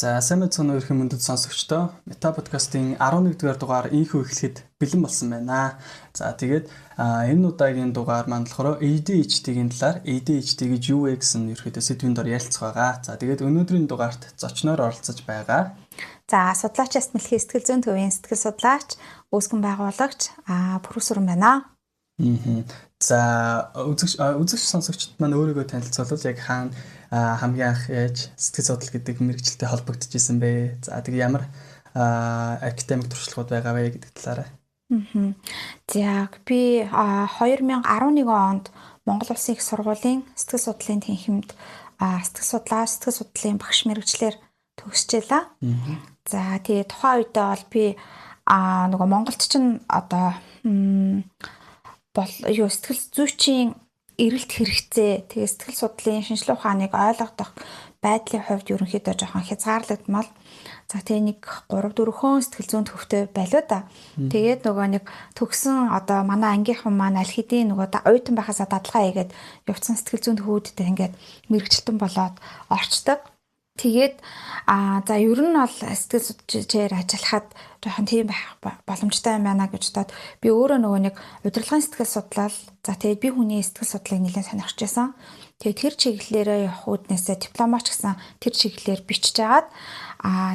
За, сайн мэцэн өрхөн мөндөд сонсогчдоо Мета подкастын 11-р дугаар инхүү эхлэхэд бэлэн болсон байна. За, тэгээд энэ удаагийн дугаар маань болохоор ADHD-ийн талаар, ADHD гэж юу вэ гэсэн ерөөхдөө сэдвийн дор ярилцах байгаа. За, тэгээд өнөөдрийн дугаарт зочноор оролцож байгаа. За, судлаач Мэлхий сэтгэл зүйн төвийн сэтгэл судлаач, үүсгэн байгуулагч, профессор байна. За, үзэгч сонсогчдод маань өөрийгөө танилцуулбал яг хаана хамгийн анх яаж сэтгэл судлал гэдэг мэргэжилтэй холбогдож исэн бэ? За, тэг ямар академик туршлагууд байгаа вэ гэдэг талаараа. За, би 2011 онд Монгол Улсын их сургуулийн сэтгэл судлалын тэнхимд сэтгэл судлаа, сэтгэл судлалын багш мэргэжлээр төгсжээ. За, тэгээ тухайн үедээ бол би нөгөө Монголд чинь одоо бол юу сэтгэл зүйчийн эрэлт хэрэгцээ, тэгээ сэтгэл судлалын шинжилгээ ухааныг ойлгох байдлын хувьд ерөнхийдөө жоохон хязгаарлагдмал. За, тэгээ нэг 3 4хэн сэтгэл зүйн төвтэй байлуу да. Тэгээд нөгөө нэг төгсөн одоо манай ангийнхан маань аль хэдийн нөгөө оюутан байхасаа дадлага хийгээд явцсан сэтгэл зүйн төвүүдтэй ингээд мэрэгчлэн болоод орчдөг. Тэгээд за ер нь бол сэтгэл судлалчээр ажиллахад жоохон тийм байх боломжтой юм байна гэж бодоод би өөрөө нөгөө нэг удирдлагын сэтгэл судлал, за тэгээд би хүний сэтгэл судлалыг нэлээд сонирхож байсан. Тэгээд тэр чиглэлээрээ явах үүднээсээ дипломач гэсэн тэр чиглэлээр бичиж агаад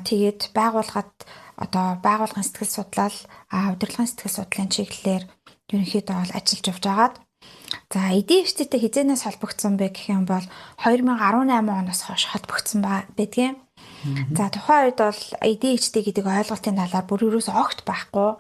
тэгээд байгууллагад одоо байгууллагын сэтгэл судлал, удирдлагын сэтгэл судлалын чиглэлээр ерөнхийдөө бол ажиллаж явж агаад. За, ADHD-тэй хизээнээс холбогдсон бэ гэх юм бол 2018 оноос хойш холбогдсон байдгийн. За, тухайн үед бол ADHD гэдэг ойлголтын талаар бүр ерөөс огт байхгүй.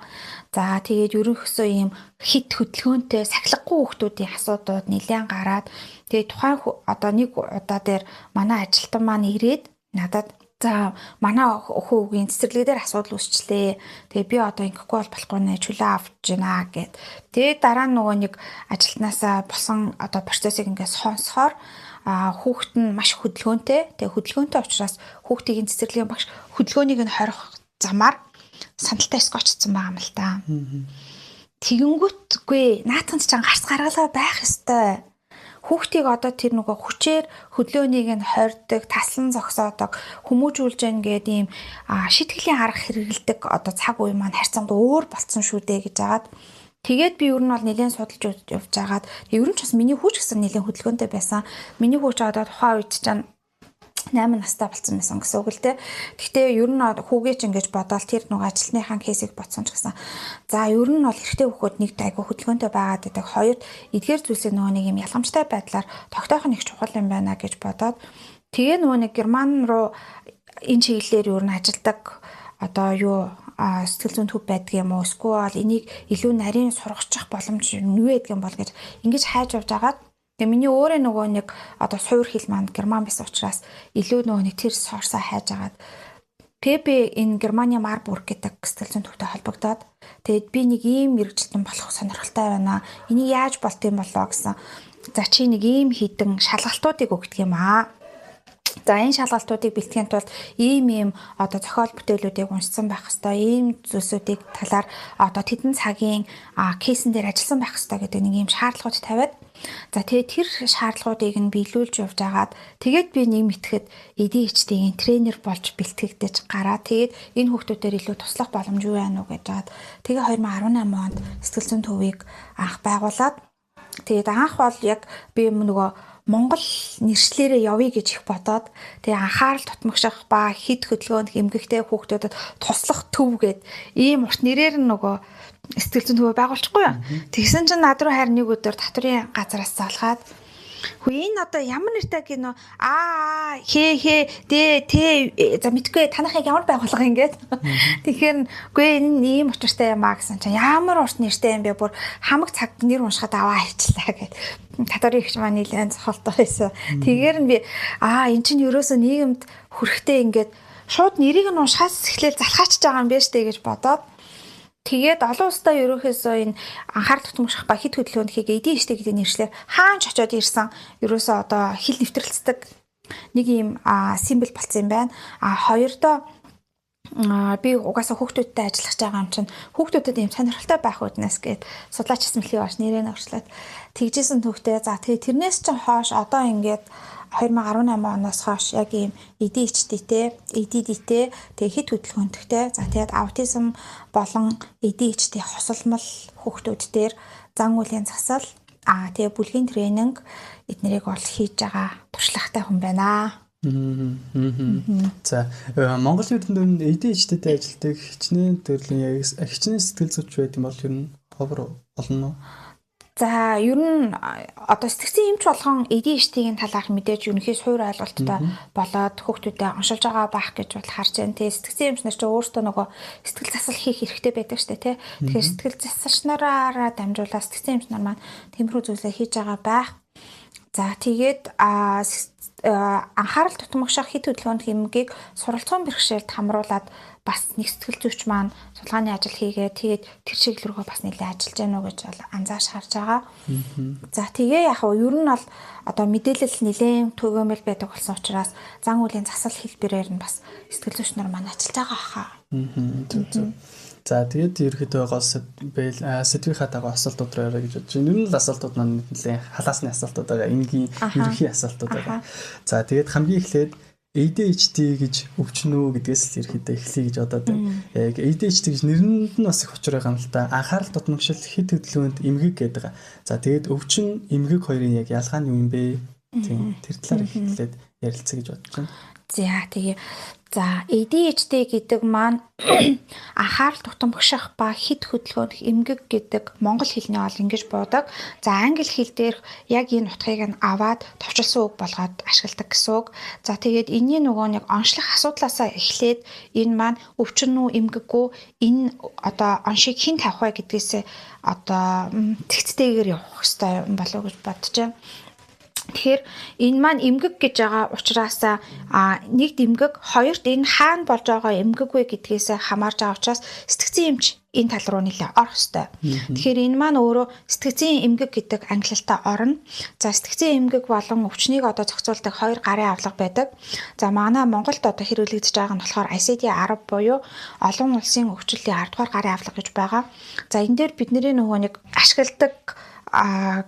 За, тэгээд ерөнхийдөө ийм хит хөдөлгөөнтэй сахилгагүй хүмүүсийн асуудууд нэлээд гараад, тэгээд тухайн одоо нэг удаа дээр манай ажилтан маань ирээд надад: "За, манай хүүгийн цэцэрлэг дээр асуудал үүсчлээ. Тэгээ би одоо ингэхгүй бол болохгүй нэ, чөлөө авч гинэ" гэд. Тэгээ дараа нь нөгөө нэг ажилтнаасаа болсон одоо процессыг ингээд сонсохоор хүүхэд нь маш хөдөлгөөнтэй. Тэгээ хөдөлгөөнтэй учраас хүүхдийн цэцэрлэгийн багш хөдөлгөөнийг нь хорих замаар сандалтай скотчсон байгаа юм л та. Тэгэнгүүтгүй наатанд ч гарц гаргалгаа байх ёстой. Хүүхдийг одоо тэр нөгөө хүчээр хөдлөөнийг нь хордог, таслан зогсоодог, хүмүүжүүлж гэн гэдэг ийм шийтгэлийн арга хэрэгэлдэг одоо цаг үе маань харьцангуй өөр болцсон шүү дээ гэж агаад, тэгээд би ер нь бол нэлээд судалж явж агаад, ер нь ч бас миний хүүч гэсэн нэлээд хөдөлгөөнтэй байсан. Миний хүүч одоо тухайн үед чинь 8 настай болсон байсан гэсэн үг л дээ. Гэхдээ ер нь хүүгээ ч ингэж бодоол тэр нөгөө ажилтныхаа кейсийг бодсон ч гэсэн. За, ер нь бол эрэгтэй хүүхэд нэг айгу хөдөлгөөнтэй байгаад байдаг. Хоёрт эдгээр зүйлсийг нөгөө нэг юм ялгамжтай байдлаар тогтоох нь их чухал юм байна гэж бодоод, тэгээ нөгөө нэг Герман руу энэ чиглэлээр ер нь ажилдаг одоо юу сэтгэл зүйн төв байдаг юм уу? Эсвэл энийг илүү нарийн сургачих боломж юу байдаг юм бол гэж ингэж хайж явж агаад. Тэгээ миний өөрөө нөгөө нэг одоо суур хэл маань герман байсан учраас илүү нөгөө нэг тэр сорсоо хайж агаад, тэгээ би энэ Германы Марбург гэдэг сэтгэл зүйн төвтэй холбогдоод, тэгээд би нэг ийм мэрэгчлэн болох сонирхолтой байна. Энийг яаж болт юм болоо гэсэн. За, чи нэг ийм хідэн шалгалтуудыг өгдөг юм аа. За, энэ шалгалтуудыг бэлтгэхийн тулд ийм ийм одоо зохиол бүтээлүүдийг уншсан байх хэвээр, ийм зүйлсүүдийг талаар одоо тэдэн цагийн кейсэн дээр ажилласан байх хэвээр гэдэг нэг ийм шаардлагууд тавиад, за, тэгээд тэр шаардлагуудыг нь биелүүлж явж агаад, тэгээд би нэг мэтгэд ADHD-ийн тренер болж бэлтгэгдэж гараа, тэгээд энэ хүүхдүүдээр илүү туслах боломж юу байна уу гэж жаад, тэгээ 2018 онд сэтгэл зүйн төвийг анх байгуулад, тэгээд анх бол яг би нөгөө Монгол нэршлэрээ явъя гэж их бодоод, тэгээ анхаарал тутмагших ба хит хөдөлгөөнд эмгэгтэй хүүхдүүдэд туслах төв гэд ийм урт нэрээр нь нөгөө сэтгэл зүйн төвөө байгуулчихгүй юу. Тэгсэн чинь над руу харин нэг өдөр татврын газараас залгаад: "Хүү, энэ одоо ямар нэртэй кино аа хэ хэ дэ тэ, за мэдгүй, танахыг ямар байгуулга ингээд." Тэгэхээр үгүй, энэ ийм учиртай юм аа гэсэн чинь: "Ямар урт нэртэй юм бэ, бүр хамаг цаг нэр уншихад аваа хийчлээ" гэд. Татварын ихч маань нэлээд цохолтой байсан. Тэгэхээр нь би эн чинь ерөөсөө нийгэмд хүрэхтэй ингээд шууд нэрийг нь уншихаас эхлээл залхаачж байгаа юм байна штэ гэж бодоод, тэгээд олон улсдаа ерөнхийдөө энэ анхаарал тутамгших ба хит хөдөлгөөнхийг ADHD гэдэг нэршлээр хаан ч очиод ирсэн ерөөсөө одоо хил нэвтрэлцдэг нэг юм симбол болсон юм байна. А хоёрдоо би угаасаа хүүхдүүдтэй ажиллах гэж байгаа юм чинь хүүхдүүдэд ийм сонирхолтой байх үүднээс гээд судлаач Мэлхий баш нэрээ нь өөрчлөөд тэгжсэн төвхтэй. За, тэгээ тэрнээс чинь хойш одоо ингээд 2018 оноос хойш яг ийм ADHD-тэй, ADD-тэй, тэгээ хит хөдөлгөөнтөгтэй, за тэгээд аутизм болон ADHD хосолмол хүүхдүүд дээр зан үйлийн засал, тэгээ бүлгийн тренинг эднэрийг бол хийж байгаа туршлагатай хүн байна. За, Монгол эрдэмтэн ADHD-тэй ажилладаг хичнээн төрлийн яг хичнээн сэтгэл зүйч байдаг юм бол ер нь ховор олон уу? За, ер нь одоо сэтгцэн эмч болгон ADHD-ийн талаарх мэдээж ерөнхий суур ойлголттой болоод хүүхдүүдэд оншилж байгаа байх гэж бол харж байна. Тэгээ сэтгцэн эмч нар ч өөртөө нөгөө сэтгэл засал хийх эрхтэй байдаг штэ тий. Тэгэхээр сэтгэл засалч нараараа дамжуулаад сэтгцэн эмч нар маань тиймэрхүү зүйлээ хийж байгаа байх. За, тэгээд анхаарал тутамгших хит хөдөлгөөнт эмгэгийг суралцсан бэрхшээлд хамруулад бас нэг сэтгэл зүйч маань судалгааны ажил хийгээ тэгээд тэр чиглэл рүүгээ бас нэлээд ажиллаж гэнэ үү гэж бол анзаарч харж байгаа. За, тэгээ яг нь ер нь бол одоо мэдээлэл нэлээд түгээмэл байдаг болсон учраас зан үйлийн засал хэлбэрээр нь бас сэтгэл зүйч нар маань ажиллаж байгаа хаа. Зөв зөв. За, тэгээд ерөөхдөө гол сэдвийнхаа дагуу асуултууд руу орё гэж бодож байна. Ер нь л асуултууд маань нэлээд халаасны асуултууд байгаа. Энгийн ерөнхий асуултууд байгаа. За, тэгээд хамгийн эхлээд ADHD гэж өвчин үү гэдгээс л ерөөхдөө эхлэе гэж бодоод байна. Яг ADHD гэж нэрэнд нь бас их учир байгаа юм л та. Анхаарал тутамгшил, хит хөдөлгөөнт эмгэг гэдэг. За, тэгээд өвчин, эмгэг хоёрын яг ялгаа нь юу юм бэ? Тийм, тэр талаар эхлээд ярилцъя гэж бодож байна. За, тэгээ. За, ADHD гэдэг маань анхаарал тутамгших ба хит хөдөлгөөнөх эмгэг гэдэг монгол хэлний ол ингэж буудаг. За, англи хэл дээрх яг энэ утгыг нь аваад товчилсан үг болгоод ашигладаг гэсэн үг. За, тэгээд энэний нөгөө нэг онцлог асуудлаасаа эхлээд энэ маань өвчин үү эмгэггүй энэ одоо оншийг хэн тавих вэ гэдгээсээ одоо тэгцтэйгээр явах хэрэгтэй юм болов уу гэж бодож байна. Тэгэхээр энэ маань эмгэг гэж байгаа учраас нэгд эмгэг, хоёрт энэ хаана болж байгаа эмгэг вэ гэдгээс хамаарж байгаа учраас сэтгцэн эмч энэ тал руу нэлээ орох ёстой. Тэгэхээр энэ маань өөрөө сэтгцэн эмгэг гэдэг ангилалтаа орно. За, сэтгцэн эмгэг болон өвчнийг одоо зохицуулдаг хоёр гарын авлага байдаг. За, манай Монголд одоо хэрэглэгдэж байгаа нь болохоор ICD-10 буюу олон улсын өвчлөлийн 10 дугаар гарын авлага гэж байгаа. За, энэ дээр бидний нөгөө нэг ашигладаг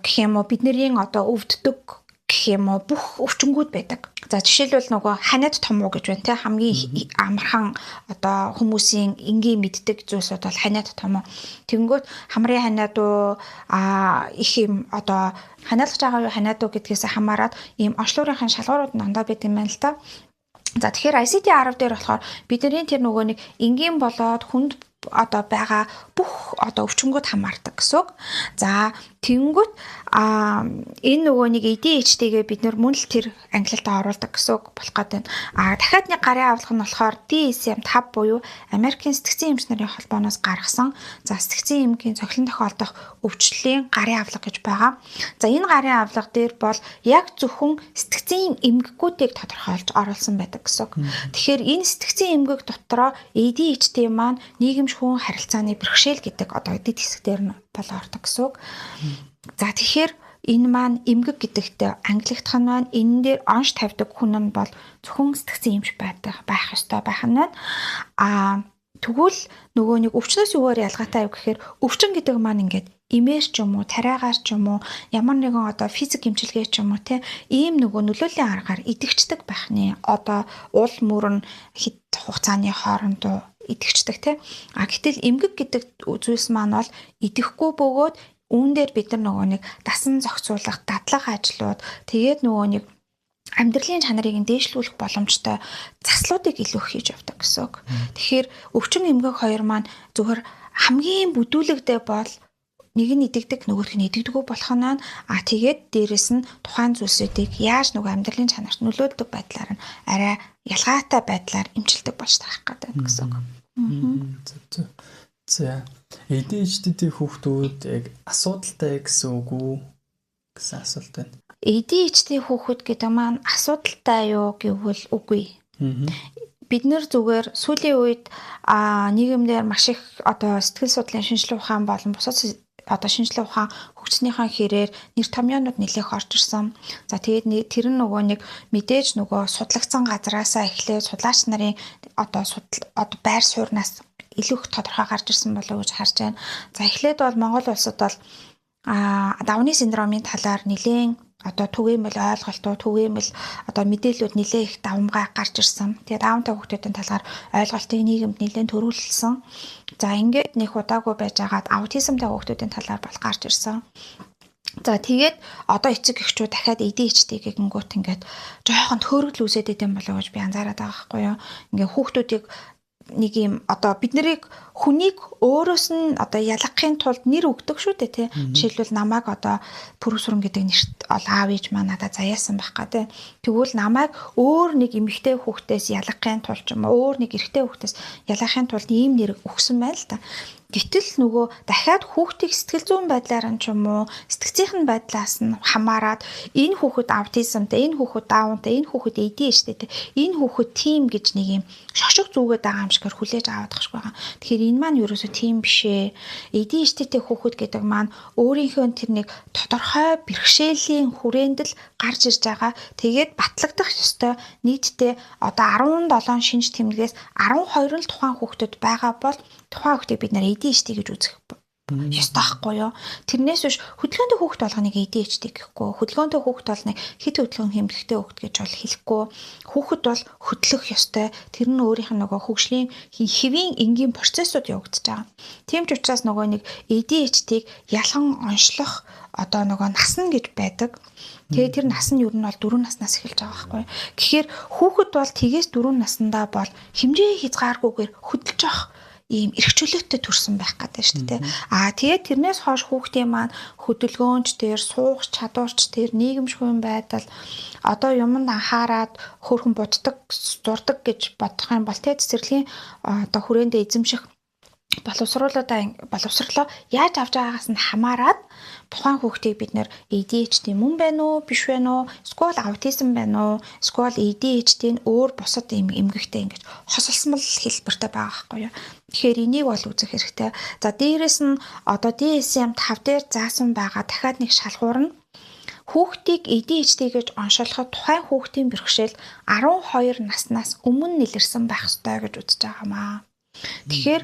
гэх юм уу бидний одоо өвддөг гэх юм уу бүх өвчнгүүд байдаг. За, жишээлбэл нөгөө ханиад том уу гэж байна те, хамгийн амархан одоо хүмүүсийн энгийн мэддэг зүйлсүүд бол ханиад том уу. Тэгэнгүүт хамрын ханиад уу их юм одоо ханиалгаж байгаа юу ханиад уу гэдгээс хамаарат ийм онцлогын шалгуурууд нь дандаа байд юм байна л та. За, тэгэхээр ICD-10 дээр болохоор бидний тэр нөгөө нэг энгийн болоод хүнд одоо байгаа бүх одоо өвчнгүүд хамаардаг гэсэн үг. За, тэгэнгүүт энэ нөгөө нэг ADHD-гээ бид нэр мөн л тэр ангилалтаа оруулдаг гэсэн үг болох гээд байна. Дахиад нэг гарын авлага нь болохоор DSM-5 буюу Америкийн сэтгцэн эмч нарын холбооноос гаргасан за сэтгцэн эмгийн цохилон тохиолдох өвчлөлийн гарын авлага гэж байгаа. За, энэ гарын авлага дээр бол яг зөвхөн сэтгцэн эмгэгүүдийг тодорхойлж оруулсан байдаг гэсэн үг. Тэгэхээр энэ сэтгцэн эмгэг дотроо ADHD маань нийгэмшгүй харилцааны бэрхшээл гэдэг одоо эдит хэсэг дээр нь бол ордог гэсэн үг. За, тэгэхээр энэ маань эмгэг гэдэгтээ ангилагдах нь маань энэ дээр онш тавьдаг хүн нь бол зөвхөн сэтгцэн эмч байх ёстой байх нь байна. Тэгвэл нөгөө нэг өвчнөөс юугаар ялгаатай юу гэхээр өвчин гэдэг маань ингээд имээр ч юм уу, тариагаар ч юм уу, ямар нэгэн одоо физик эмчилгээ ч юм уу те, ийм нөгөө нөлөөллийн аргаар идэгчдэг байх нэ. Одоо уул мөр нь хэд хугацааны хооронд идэвхждэг те. Гэтэл эмгэг гэдэг зүйлс маань бол идэхгүй бөгөөд үүн дээр бид нар нөгөө нэг дасан зохицуулах, дадлага ажлууд, тэгээд нөгөө нэг амьдралын чанарыг нь дээшлүүлэх боломжтой заслуудыг илүү хийж явдаг гэсэн үг. Тэгэхээр өвчин эмгэг хоёр маань зөвхөн хамгийн бүдүүлэгдээ бол нэг нь идэгдэг, нөгөөх нь идэгдэггүй болох нь тэгээд дээрэс нь тухайн зүйлсүүдийг яаж нөгөө амьдралын чанарт нөлөөлдөг байдлаар нь арай ялгаатай байдлаар эмчилдэг болж тарах гэдэг гэсэн үг. Зөв. За, ADHD-тэй хүүхдүүд яг асуудалтай гэсэн үг үү гэсэн асуулт байна. ADHD хүүхэд гэдэг маань асуудалтай юу гэвэл үгүй. Бид нэр зүгээр сүүлийн үед нийгэмдэр маш их одоо сэтгэл судлалын шинжилгээ ухаан болон бусад одоо шинжилгээ ухаан хөгжснийхаа хэрээр нэр томьёонууд нэлээх орж ирсэн. За, тэгээд тэр нь нөгөө нэг мэдээж нөгөө судлагдсан газраасаа эхлээд судлаач нарын одоо судал одоо байр суурнаас илүү их тодорхой гарч ирсэн болов уу гэж харж байна. За, эхлээд бол Монгол улсад бол Дауны синдромын талаар нэлээн Одоо түгээмэл ойлголтууд, түгээмэл одоо мэдээллүүд нэлээ их давамгай гарч ирсэн. Тэгээд даунтай хүүхдүүдийн талаар ойлголтыг нийгэмд нэлээд төрүүлсэн. За ингээд нэг удаагүй байж байгаад аутизмтай хүүхдүүдийн талаар бол гарч ирсэн. За тэгээд одоо эцэг эхчүүд дахиад ADHD гэнгүүт ингээд жоохон төөрөгдөл үүсээд идэм болоо гэж би анзаараад байгаа байхгүй юу. Ингээд хүүхдүүдийг нэг юм одоо бид нарыг хүнийг өөрөөс нь одоо ялгахын тулд нэр өгдөг шүү дээ тий. Жишээлбэл намайг одоо Пүрүсүрэн гэдэг нэрт ол аав ээж маань надад заяасан байх га тий. Тэгвэл намайг өөр нэг эмэгтэй хүүхдээс ялгахын тулд ч юм уу өөр нэг эрэгтэй хүүхдээс ялгахын тулд ийм нэр өгсөн байна л та. Гэтэл нөгөө дахиад хүүхдийг сэтгэл зүйн байдлаар нь ч юм уу сэтгцийнх нь байдлаас нь хамаарат энэ хүүхэд аутизмтай, энэ хүүхэд даунтай, энэ хүүхэд ADHD-тэй, энэ хүүхэд тийм гэж нэг юм шошиг зүгээд байгаа юм шигээр хүлээж аваад тахшгүй байгаа. Тэгэхээр энэ маань ерөөсөө тийм биш ээ. ADHD-тэй хүүхэд гэдэг маань өөрийнхөө тэр нэг тодорхой бэрхшээлийн хүрээнд л гарч ирж байгаа. Тэгээд батлагдах ёстой нийтдээ одоо 17 шинж тэмдгээс 12 л тухайн хүүхдэд байгаа бол тухайн хүүхдийг бид нэр ADHD гэж үзэх ёстой байхгүй юу? Тэрнээс биш хөдөлгөөнтэй хүүхд болгоныг ADHD гэхгүй, хөдөлгөөнтэй хүүхд болгоныг хит хөдөлгөөн хэмнэхтэй хүүхд гэж бол хэлэхгүй. Хүүхэд бол хөдлөх ёстой. Тэр нь өөрийнх нь нөгөө хөгжлийн хэвийн энгийн процессууд явагдаж байгаа. Тийм ч учраас нөгөө нэг ADHD-г ялхан онцлох одоо нөгөө нас нь гэж байдаг. Тэгээ тэр нас нь ер нь бол 4 наснаас эхэлж байгаа байхгүй юу? Тэгэхээр хүүхэд бол тэгээс 4 наснда бол хэмжээ хязгааргүйгээр хөдөлж явах ийм эрх чөлөөтэй төрсэн байх гэдэг шүү дээ. Аа тэгээд тэрнээс хойш хүүхдийн маань хөдөлгөөнч дээр, суух чадварч дээр, нийгэмшгүй байдал одоо юмд анхаарад хөөрхөн буддаг, зурдаг гэж бодох юм бол тэ цэцэрлэгийн одоо хүрээндээ эзэмших боловсруулаа яаж авч байгаагаас нь хамаарат тухайн хүүхдийг бид нэр ADHD мөн байна уу, биш байна уу, эсвэл аутизм байна уу, эсвэл ADHD нь өөр бусад юм эмгэгтэй ингэж хосолсмол хэлбэртэй байгаа байхгүй юу. Тэгэхээр энийг бол үзэх хэрэгтэй. За дээрэс нь одоо DSM-5 дээр заасан байгаа дахиад нэг шалгуур нь хүүхдийг ADHD гэж оншоолоход тухайн хүүхдийн бэрхшээл 12 наснаас өмнө нэлэрсэн байх ёстой гэж үзэж байгаа маа. Тэгэхээр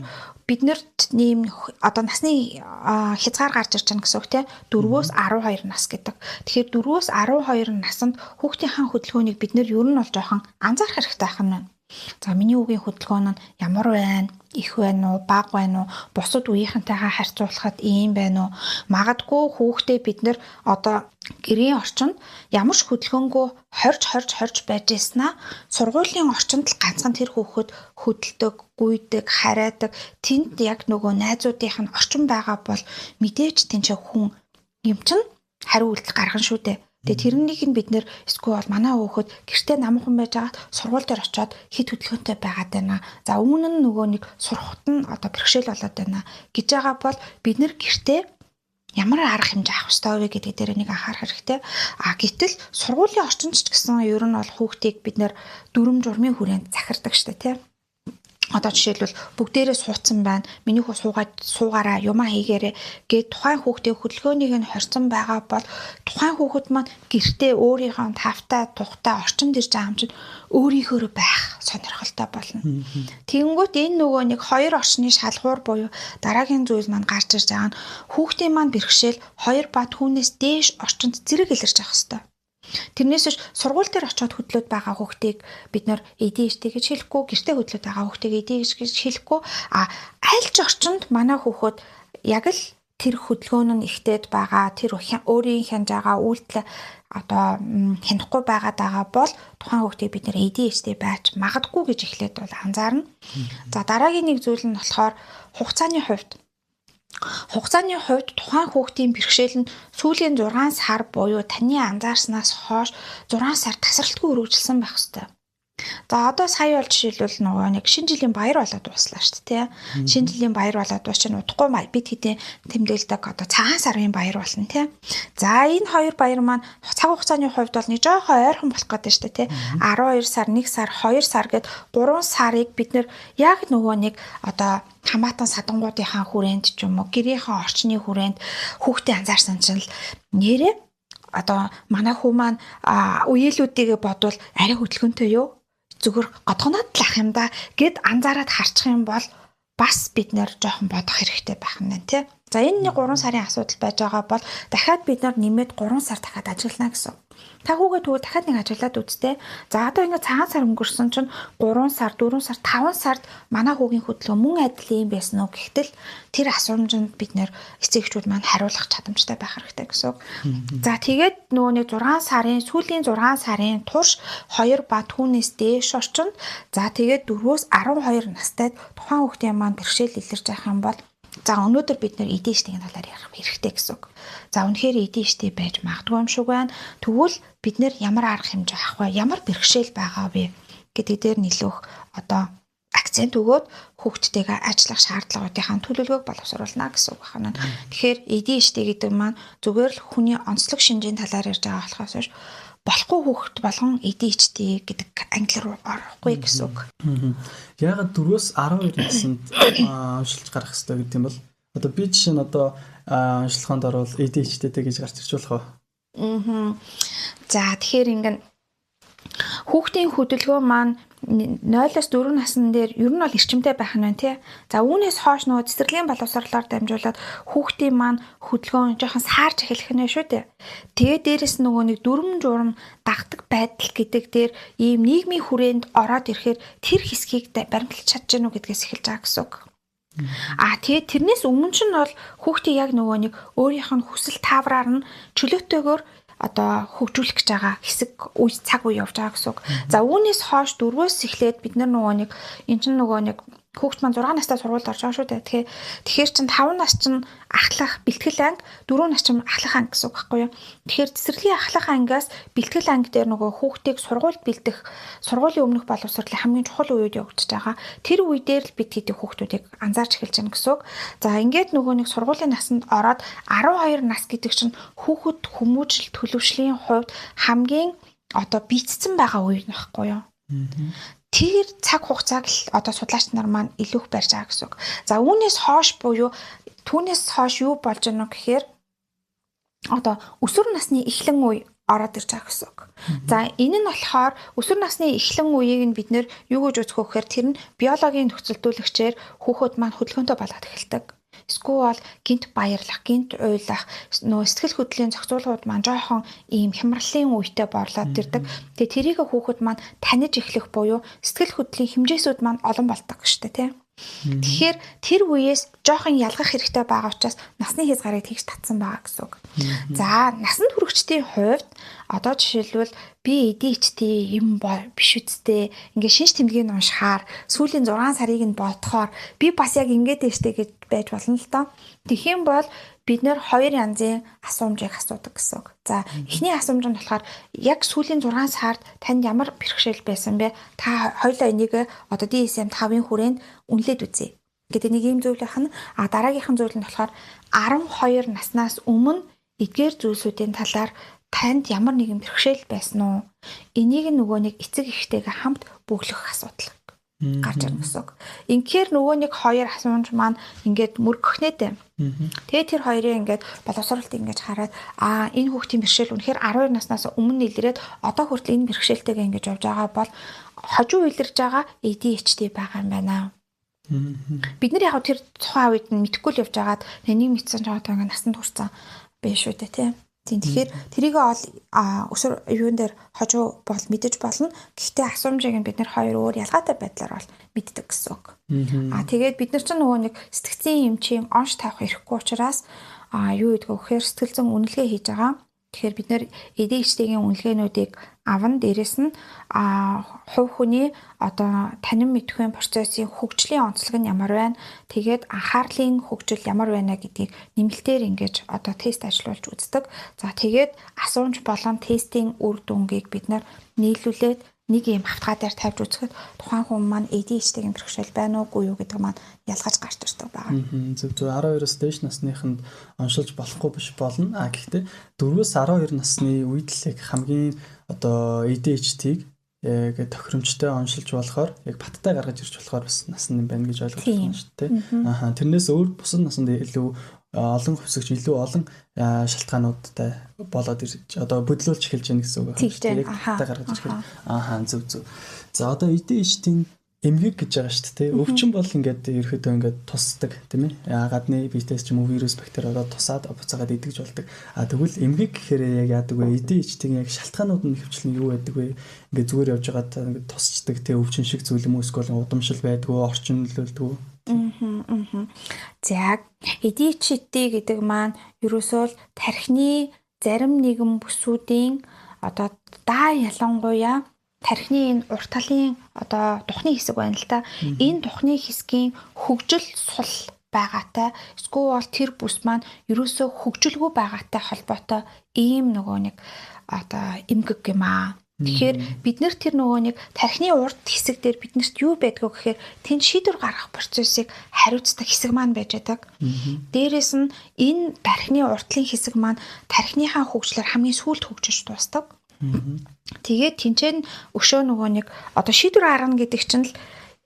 бид нарт нэм одоо насны хязгаар гарч ирж байна гэсэн үг тийм 4-өөс 12 нас гэдэг. Тэгэхээр 4-өөс 12 насанд хүүхдийнхаа хөдөлгөөнийг бид нэр ер нь бол жоохон анзаарах хэрэгтэй байх нь байна. За миний үгийн хөдөлгөөн нь ямар байна? Их байна уу? Бага байна уу? Бусад үеийнхэнтэйгээ харьцуулахад ийм байна уу? Магадгүй хүүхдээ бид нэр одоо гэрийн орчинд ямар ч хөдөлгөөнгөө хорж хорж хорж байж ийснаа сургуулийн орчинд л ганцхан тэр хүүхэд хөдөлдөг, гүйдэг, харайдаг. Тэнд яг нөгөө найзуудынх нь орчин байгаа бол мэдээж тэнцээ хүн юм чинь хариу үйлдэл гаргана шүү дээ. Тэгээ тэрнийг нь бид нэр эсвэл манай хүүхэд гэртээ намхан байж байгаад сургууль дээр очиод хит хөдөлгөөнтэй байгаад байна. За үүн нь нөгөө нэг сурахт нь одоо бэрхшээл болоод байна гэж байгаа бол бид нэр гэртээ ямар арга хэмжээ авах ёстой вэ гэдэг дээр нэг анхаарах хэрэгтэй. А гэтэл сургуулийн орчинд ч гэсэн ер нь бол хүүхдийг бид нэр дүрм журмын хүрээнд захирдаг штэ тий. Одоо жишээлбэл бүгдээрээ суудсан байна. Миний хүү суугаараа юмаа хийгээрэй гэд тухайн хүүхдийн хөдөлгөөнийг нь хорцсон байгаа бол тухайн хүүхэд маань гэртээ өөрийнхөө тавтай тухтай орчинд ирж байгаа юм чинь өөрийнхөөрөө байх сонирхолтой болно. Тэгэнгүүт энэ нөгөө нэг хоёр орчны шалгуур буюу дараагийн зүйл маань гарч ирж байгаа нь хүүхдийн маань бэрхшээл 2 ба түүнээс дээш орчинд зэрэг илэрч явах ёстой. Тэрнээс биш сургууль дээр очиод хөдлөөд байгаа хүүхдийг бид нэр ADHD гэж хэлэхгүй, гэртээ хөдлөөд байгаа хүүхдийг ADHD гэж хэлэхгүй, а аль ч орчинд манай хүүхэд яг л тэр хөдөлгөөн нь ихтэйд байгаа, тэр өөрийн хянаж байгаа үйлдэл одоо хянахгүй байгаад байгаа бол тухайн хүүхдийг бид нэр ADHD байж магадгүй гэж эхлээд бол анзаарна. За дараагийн нэг зүйл нь болохоор хугацааны хувьд. Хугацааны хувьд тухайн хүүхдийн бэрхшээл нь сүүлийн 6 сар буюу таны анзаарснаас хойш 6 сар тасралтгүй өргөжлөсөн байх ёстой. За одоо сая бол жишээлбэл нөгөө нэг шинэ жилийн баяр болоод дуслаа шүү дээ, тий. Шинэ жилийн баяр болоод дуус чинь удахгүй бид хэдийн тэмдэглэдэг одоо цагаан сарын баяр болно, тий. За энэ хоёр баяр маань цаг хугацааны хувьд бол нэг жоохон ойрхон болох гэдэг шүү дээ, тий. 12 сар, 1 сар, 2 сар гэд 3 сарыг бид нэр яг нөгөө нэг одоо хамаатан садангуудынхаа хүрээнд ч юм уу гэрийнхээ орчны хүрээнд хүүхдээ анзаарсан чинь л нэрээ одоо манай хүү маань үеэлүүдийг бодвол арай хөдөлгөөнтэй юу? Зүгээр годгоноод л ах юм да гэд анзаараад харчих юм бол бас бид нэр жоохон бодох хэрэгтэй байх нь тий. За энэ нэг 3 сарын асуудал байж байгаа бол дахиад бид нар нэмээд 3 сар дахиад ажиглана гэсэн. Та хүүгээ тэгвэл дахиад нэг ажиглаад үзтээ. За одоо ингээд цагаан сар өнгөрсөн чинь 3 сар, 4 сар, 5 сард манай хүүгийн хөдөлгөөн мөн адил юм байсан уу гэхтэл тэр асуумжинд бид нэр эцэг эхчүүд маань хариулах чадамжтай байх хэрэгтэй гэсэн үг. За тэгээд нөгөө нэг 6 сарын сүүлийн 6 сарын турш 2 ба түүнээс дээш орчинд за тэгээд 4-өөс 12 настай тухайн хүүхдийн маань бэрхшээл илэрч явах юм бол за өнөөдөр бид нэр ADHD-ийн талаар ярих хэрэгтэй гэсэн үг. За үнэхээр ADHD байж магадгүй юм шиг байна. Тэгвэл бид нэр ямар арга хэмжээ авах вэ? Ямар бэрхшээл байгаа вэ гэдэг дээр нэлөөх одоо акцент өгөөд хүүхдтэйгээ ажиллах шаардлагуудынхаа төлөвлөгөөг боловсруулна гэсэн үг байна. Тэгэхээр ADHD гэдэг маань зүгээр л хүний онцлог шинжийн талаар ярьж байгаа болохоос биш болохгүй хүүхэд болгон ADHD гэдэг англи руу орохгүй гэсэн үг. Яагаад 4-өөс 12 наснд оншилж гарах хэрэгтэй гэдэг юм бол одоо би жишээ нь одоо оншилгоонд орвол ADHD-тэй гэж гарч ирж болох уу? За тэгэхээр ингэн хүүхдийн хөдөлгөөн маань 0-оос 4 насн дээр ер нь бол эрчимтэй байх нь байна тий. За үүнээс хойш нөгөө цэцэрлэгийн боловсролоор дамжуулаад хүүхдийн маань хөдөлгөөн жоохон саарж эхлэх нь шүү дээ. Тэгээ дээрэс нь нөгөө нэг дүрм журам дагдаг байдал гэдэг дээр ийм нийгмийн хүрээнд ороод ирэхээр тэр хэсгийг баримтлаж чадж гэнэ үү гэдгээс эхэлж байгаа гэсэн үг. А тэгээ тэрнээс өмнө чинь бол хүүхдийн яг нөгөө нэг өөрийнх нь хүсэл таавраар нь чөлөөтэйгээр одоо хөгжүүлэх гэж байгаа хэсэг үе цаг үе явж байгаа гэсэн үг. За үүнээс хойш 4-өөс эхлээд бид нар нөгөө нэг эн чинь нөгөө нэг хүүхд маань 6 настай сургуульд орж байгаа шүү дээ. Тэгэхээр чинь 5 нас чинь ахлах бэлтгэл анги, 4 нас чинь ахлах анги гэсэн үг байхгүй юу? Тэгэхээр цэцэрлэгийн ахлах ангиас бэлтгэл анги дээр нөгөө хүүхдийг сургуульд бэлдэх, сургуулийн өмнөх боловсролын хамгийн чухал үеуд явагдаж байгаа. Тэр үе дээр л бид хэдий хүүхдүүдийг анзаарч эхэлж байна гэсэн үг. За ингээд нөгөө нэг сургуулийн насанд ороод 12 нас гэдэг чинь хүүхэд хүмүүжил төлөвшлийн хувьд хамгийн одоо бийцсэн байгаа үе нь байхгүй юу? Тэр цаг хугацааг л одоо судлаач нар маань илүү их барьж байгаа гэсэн үг. За үүнээс хойш буюу түүнээс хойш юу болж байна вэ гэхээр одоо өсвөр насны эхлэн үе ороод ирж байгаа гэсэн үг. За энэ нь болохоор өсвөр насны эхлэн үеийг нь бид нэр юу гэж үзэх вэ гэхээр тэр нь биологийн нөхцөлдүүлэгчээр хүүхэд маань хөдөлгөөнтэй болоод эхэлдэг. Эсвэл гинт баярлах, гинт уйлах, нөө сэтгэл хөдлөлийн зохицуулгууд маань жоохон ийм хямралын үетэй борлоод ирдэг. Тэгээ тэрийг хүүхэд маань таних эхлэх буюу сэтгэл хөдлөлийн хэмжээсүүд маань олон болдог шүү дээ, тий. Тэгэхээр тэр үеэс жоохон ялгах хэрэгтэй байгаа учраас насны хязгаарыг тэгж татсан байгаа гэсэн үг. За насанд хүрэгчдийн хувьд одоо жишээлбэл би ADHD юм биш үсттэй ингээ шинж тэмдгийг уншихаар сүүлийн 6 сарыг нь бодохоор би бас яг ингээд дэжтэй гэж байж болно л доо. Тэгэх юм бол бид нэр хоёр янзын асуумжийг асуудаг гэсэн үг. За эхний асуумж нь болохоор яг сүүлийн 6 сард танд ямар бэрхшээл байсан бэ? Та хоёулаа энийг одоо DSM-5-ын хүрээнд үнэлээд үзье гэдэг нэг ийм зүйл байна. А дараагийнхан зүйл нь болохоор 12 наснаас өмнө эдгээр зүйлсүүдийн талаар танд ямар нэгэн бэрхшээл байсан уу? Энийг нөгөө нэг эцэг эхтэйгээ хамт бөглөх асуудал гарч ирнэ гэсэн үг. Инхээр нөгөө нэг хоёр асуумж маань ингээд мөргөхнэтэй. Тэгээ тэр хоёрын ингээд боловсролт ингээд хараад аа энэ хүүхдийн бэрхшээл үнэхээр 12 наснаас өмнө илрээд одоо хүртэл энэ бэрхшээлтэйгээ ингээд явж байгаа бол хожуу илэрж байгаа ADHD байгаа юм байна. Бид нар яг тэр тухайн үед нь мэдэхгүй л явж байгаад нэг мэдсэн ч одоо ингээд насанд хүрсэн биш үү те тийм. Тэгэхээр тэрийг ол өсвөр юун дээр хожуу бол мэдэж болно. Гэхдээ асуумжийг нь бид нар хоёр өөр ялгаатай байдлаар бол мэддэг гэсэн үг. Аа тэгээд бид нар чинь нөгөө нэг сэтгцийн эмчийн онш тавих эрхгүй учраас юу гэдэг вэ гэхээр сэтгэл зүйн үнэлгээ хийж байгаа. Тэгэхээр бид нэр ADHD-ийн үнэлгээнүүдийг аван дээрэс нь хувь хүний одоо танин мэдхүйн процессын хөгжлийн онцлог нь ямар байна, тэгээд анхаарлын хөгжил ямар байна гэдгийг нэмэлтээр ингэж одоо тест ажиллуулж үздэг. За тэгээд асуумж болон тестийн үр дүнгийг бид нар нийлүүлээд нэг юм хавтгаа дээр тавьж үзэхэд тухайн хүн маань ADHD-ийн бэрхшээл байна уугүй юу гэдэг маань ялгаж гарч ирдэг байгаа. Зөв зөв 12-оос дээш насныханд оншилж болохгүй биш болно. А гэхдээ 4-өөс 12 насны үед л яг хамгийн одоо ADHD-г яг тохиромжтой оншилж болохоор яг баттай гаргаж ирж болохоор бас насан юм байна гэж ойлгож байна шүү дээ. Ааха тэрнээс өөр бусад насанд илүү олон хувьсагч илүү олон шалтгаануудтай болоод ирж одоо бодлуулж эхэлж байна гэсэн үг байна. Яг баттай гаргаж ирэх. Ааха зөв зөв. За одоо ADHD-ийн Эмгэг гэж байгаа шүү дээ. Өвчин бол ингээд ерөөхдөө ингээд тусдаг, тийм ээ. Гадны биетээс ч юм уу вирус, бактери ороод тусаад буцаагаад идэгж болдог. А тэгвэл эмгэг гэхээр яг яадаг вэ? ADHD-ийн яг шалтгаанууд нь хөвчлэн юу байдаг вэ? Ингээд зүгээр явж байгаад ингээд тусчдаг, тийм, өвчин шиг зүйл юм уу, эсвэл удамшил байдгүй, орчин нөлөөлдөг үү? За, ADHD гэдэг маань ерөөсөө л тархины зарим нэгэн бүсүүдийн одоо даа, ялангуяа тархины энэ урт талын одоо духны хэсэг байна л та. Энэ духны хэсгийн хөгжил сул байгаатай, эсвэл бол тэр бүс маань ерөөсөө хөгжилгүй байгаатай холбоотой ийм нөгөө нэг одоо эмгэг юм аа. Тэгэхээр бид нэр тэр нөгөө нэг тархины урд хэсэг дээр биднэрт юу байдгүй гэхээр тэнд шийдвэр гаргах процессыг хариуцдаг хэсэг маань байж байдаг. Дээрээс нь энэ тархины урд талын хэсэг маань тархиныхаа хөгжлөөр хамгийн сүүлд хөгжиж дуусдаг. Тэгээд тэнцэн өшөө нөгөө нэг одоо шийдвэр гаргана гэдэг чинь л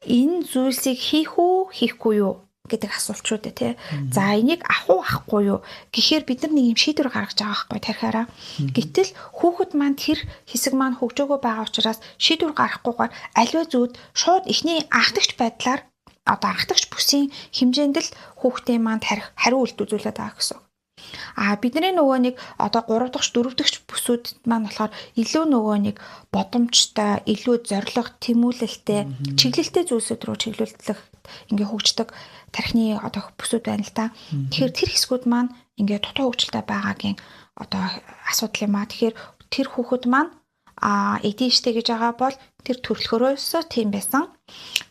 энэ зүйлсийг хийх үү, хийхгүй юу гэдэг асуулт шүү дээ, тий. За, энийг авах уу, авахгүй юу гэхээр бид нар нэг юм шийдвэр гаргаж байгаа байхгүй тархиараа. Гэтэл хүүхэд маань тэр хэсэг маань хөгжөөгөө байгаа учраас шийдвэр гаргахгүйгээр аливаа зүйлд шууд эхний анхдагч байдлаар, одоо анхдагч бүсийн хэмжээнд л хүүхдийн маань тарих хариу үйлдэл үзүүлээд байгаа гэсэн. А бидний нөгөө нэг одоо 3 дахь, 4 дахь бүсүүд маань болохоор илүү нөгөө нэг бодомжтой, илүү зориг, тэмүүлэлтэй, чиглэлтэй зүйлсүүд рүү чиглүүлэх ингээ хөгждөг тархины одоо бүсүүд байна л та. Тэгэхээр тэр хэсгүүд маань ингээ дутуу хөгжилтэй байгаагийн одоо асуудал юм а. Тэгэхээр тэр хүүхэд маань ADHD гэж байгаа бол тэр төрөлхөрөөсөө тийм байсан.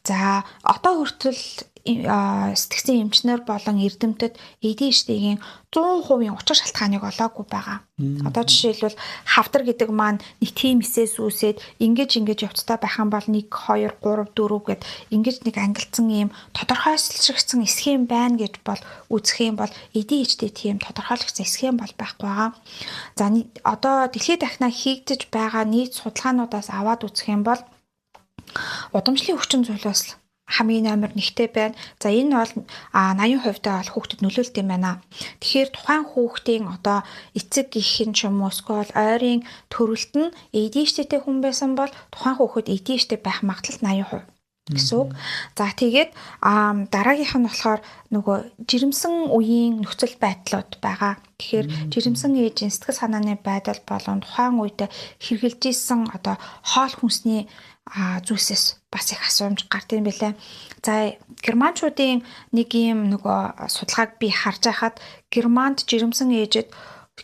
За, одоо хүртэл сэтгцэн эмчнэр болон эрдэмтэд ADHD-ийн 100% учир шалтгааныг олоогүй байгаа. Одоо жишээлбэл, хавдар гэдэг маань нэг тийм эсээс үүсээд ингэж ингэж явцтай байх юм бол 1 2 3 4 гэд ингэж нэг ангилсан ийм тодорхойлшигдсан схем байна гэж бол үзэх юм бол ADHD тийм тодорхойлогдсон схем бол байхгүй байгаа. За, одоо дэлхийд дахина хийгдэж байгаа нийт судалгаануудаас аваад үзэх юм бол удамшлын хүчин зүйлээс хамгийн номер нэгтэй байна. За, энэ бол 80% та бол хүүхдэд нөлөөлт юм байна. Тэгэхээр тухайн хүүхдийн одоо эцэг эх нь ч юм уу эсвэл ойрын төрөлт нь ADHD-тэй хүн байсан бол тухайн хүүхэд ADHD байх магадлал 80% гэсэн үг. За, тэгээд дараагийнх нь болохоор нөгөө жирэмсэн үеийн нөхцөл байдлууд байгаа. Тэгэхээр жирэмсэн ээжийн сэтгэл санааны байдал болон тухайн үед хэрэглэж исэн одоо хоол хүнсний зүйлсээс бас их асуумж гард юм билээ. За, германчуудын нэг юм нөгөө судалгааг би харж байхад Германд жирэмсэн ээжэд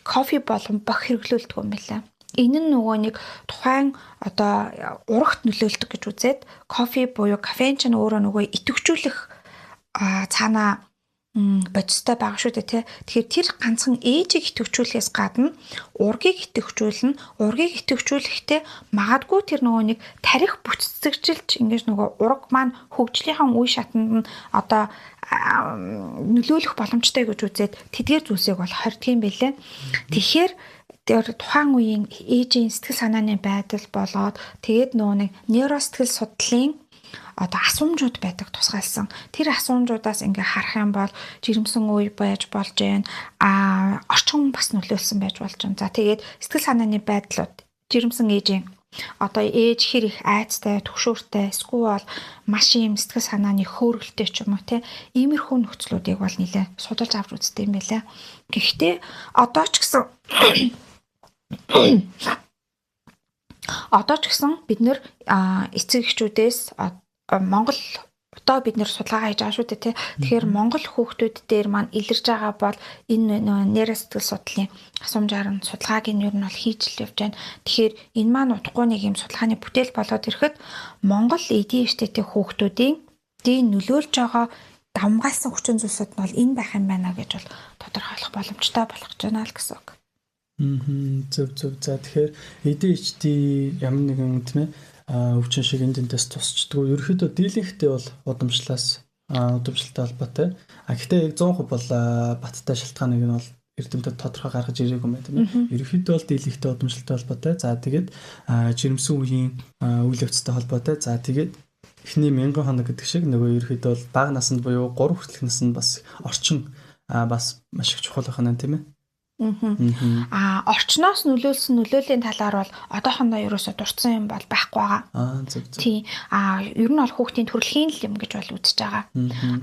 кофе болон бох хэрэглүүлдэг юм билээ. Энэ нь нөгөө нэг тухайн одоо урагт нөлөөлдөг гэж үзээд, кофе буюу кофеин ч өөрөө нөгөө идэвхжүүлэх цаанаа бодистой байгаа шүү дээ, тий. Тэгэхээр тэр ганцхан ээжийг идэвхжүүлэхээс гадна ургийг идэвхжүүлнэ. Ургийг идэвхжүүлэхдээ магадгүй тэр нөгөө нэг тарих бүтцэгжилж ингэж нөгөө ураг маань хөгжлийнхаа үе шатанд нь одоо нөлөөлөх боломжтой гэж үзээд тэдгээр зүйлсийг бол хордго юм билээ. Тэгэхээр тэр тухайн үеийн ээжийн сэтгэл санааны байдал болоод тэгээд нөгөө нэг нейросэтгэл судлалын одоо асуумжууд байдаг тусгаалсан. Тэр асуумжуудаас ингээ харах юм бол жирэмсэн үе байж болж байна. А орчин бас нөлөөлсөн байж болж байна. За, тэгээд сэтгэл санааны байдлууд, жирэмсэн ээжийн одоо ээж хэр их айцтай, түгшүүртэй, эсвэл маш ийм сэтгэл санааны хөөрөлтэй ч юм уу, те, иймэрхүү нөхцлүүдийг бол нэлээ судалж авч үздэг юм байлаа. Гэхдээ одоо ч гэсэн бид нэр эцэг эхчүүдээс Монгол одоо бид нэр судалгаа хийж байгаа шүү дээ, тий. Тэгэхээр Монгол хүүхдүүд дээр маань илэрж байгаа бол энэ нейросэтгэл судлалын асуумжаар нь судалгааг нь ер нь бол хийж л явж байна. Тэгэхээр энэ маань утгагүй нэг юм судалгааны бүтээл болоод ирэхэд Монгол ADHD-тэй хүүхдүүдийн дийн нөлөөлж байгаа давмгаалсан хүчин зүйлсүүд нь бол энэ байх юм байна гэж бол тодорхойлох боломжтой болох гэж байна л гэсэн үг. Аа, зөв зөв. За, тэгэхээр ADHD ямар нэгэн, тийм ээ, өвчин шиг энд тэндээс тусчдаггүй. Ерөнхийдөө дийлэнхтэй бол удамшлаас, удамшилтай холбоотой. А гэхдээ яг 100% бол баттай шалтгааныг нь бол эрдэмтэд тодорхой гаргаж ирээгүй юм байна, тийм ээ. Ерөнхийдөө бол дийлэнхтэй удамшилтай холбоотой. За, тэгээд жирэмсэн үеийн үйл явцтай холбоотой. За, тэгээд эхний мянган хоног гэдэг шиг нөгөө ерөнхийдөө бол бага наснд буюу 3 хүртэлх наснд бас орчин бас маш их чухал байх нь, тийм ээ. Аа орчноос нөлөөлсөн нөлөөлийн талаар бол одоохондоо ерөөсө дурдсан юм бол байхгүй байгаа. Аа зөв зөв. Тийм. Аа ер нь бол хүүхдийн төрөлхийн л юм гэж бол үзэж байгаа.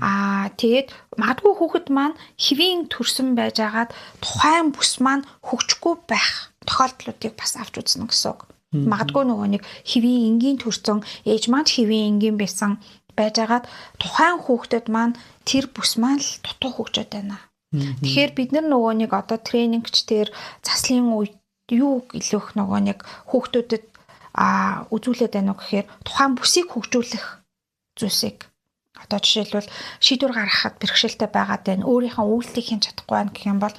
Аа тэгээд магадгүй хүүхэд маань хэвийн төрсөн байжгаад тухайн бүс маань хөгжихгүй байх тохиолдлуудыг бас авч үзнэ гэсэн үг. Магадгүй нөгөө нэг хэвийн энгийн төрсөн ээж маань ч хэвийн энгийн байсан байжгаад тухайн хүүхдэд маань тэр бүс маань л дутуу хөгжөөд байна. Тэгэхээр бид нар нөгөө нэг одоо тренингч дээр заслын үед юу илүүх нөгөө нэг хүүхдүүдэд үзүүлээд байна уу гэхээр тухайн бүсийг хөгжүүлэх зүйлсийг одоо жишээлбэл шийдвэр гаргахад бэрхшээлтэй байгаад байна. Өөрийнхөө үйлдэлийг хийн чадахгүй байна гэх юм бол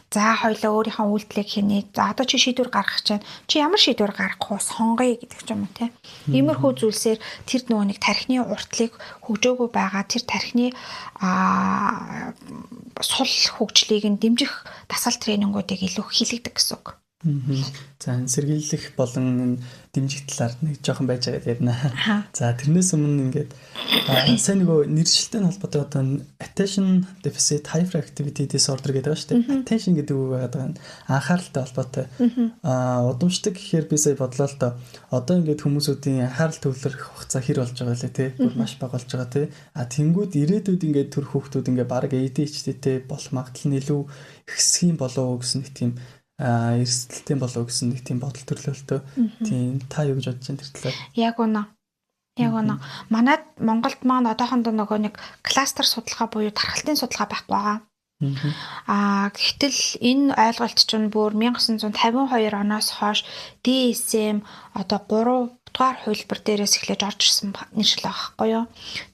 за хоёлаа өөрийнхөө үйлдэлийг хийнэ. За одоо чи шийдвэр гаргах чинь чи ямар шийдвэр гаргах вэ? Сонгоё гэдэг ч юм уу те. Иймэрхүү зүйлсээр тэр нөгөө нэг тархины уртлыг хөгжөөгүй байгаа тэр тархины сул хөгжлийг нь дэмжих дасгал тренингүүдийг илүү хийлэгдэг гэсэн үг. За энэ сэргийлэх болон дэмжих талаар нэг жоохон байж байгаа ярина. За тэрнээс өмнө ингээд сайн нөгөө нэршилтэй холбоотой одоо attention deficit hyperactivity disorder гэдэг байгаа шүү дээ. Attention гэдэг үг байгаа даа. Анхааралтай холбоотой. Удамшдаг гэхээр би сая бодлоо л доо. Одоо ингээд хүмүүсүүдийн анхаарал төвлөрөх хугацаа хэр болж байгаа лээ те. Бүр маш бага болж байгаа те. А тэнгууд ирээдүйд ингээд төр хүүхдүүд ингээд баг ADHD-тэй болох магадлал нь илүү ихсэх юм болов уу гэсэн нэг тийм эрсдэлтэй болов гэсэн нэг тийм бодол төрлөөлтөө. Тийм та юу гэж бодож байна тэр талаар? Яг үнэ. Яг үнэ. Манайд Монголд маань одоохондоо нөгөө нэг кластер судалгаа буюу тархалтын судалгаа байхгүй байгаа. Гэтэл энэ ойлголт чинь бүр 1952 оноос хойш DSM одоо 3 дугаар хувилбар дээрээс эхлэж орж ирсэн нэршил байгаа байхгүй юу.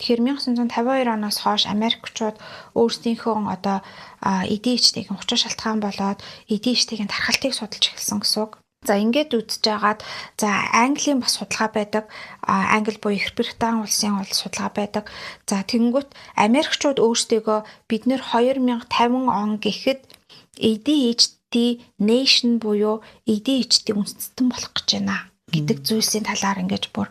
Тэгэхээр 1952 оноос хойш Америкчууд өөрсдийнхөө одоо ADHD-ийн учир шалтгаан болоод ADHD-ийн тархалтыг судалж эхэлсэн гэсэн үг. За ингээд үзэж байгаад за Английн бас судалгаа байдаг. Англи буюу Их Британи улсын бол судалгаа байдаг. За тэгэнгүүт Америкчууд өөрсдийгөө бид нэр 2050 он гэхэд ADHD nation буюу ADHD үндэстэн болох гэж байна гэдэг зүйлсийн талаар ингэж бүр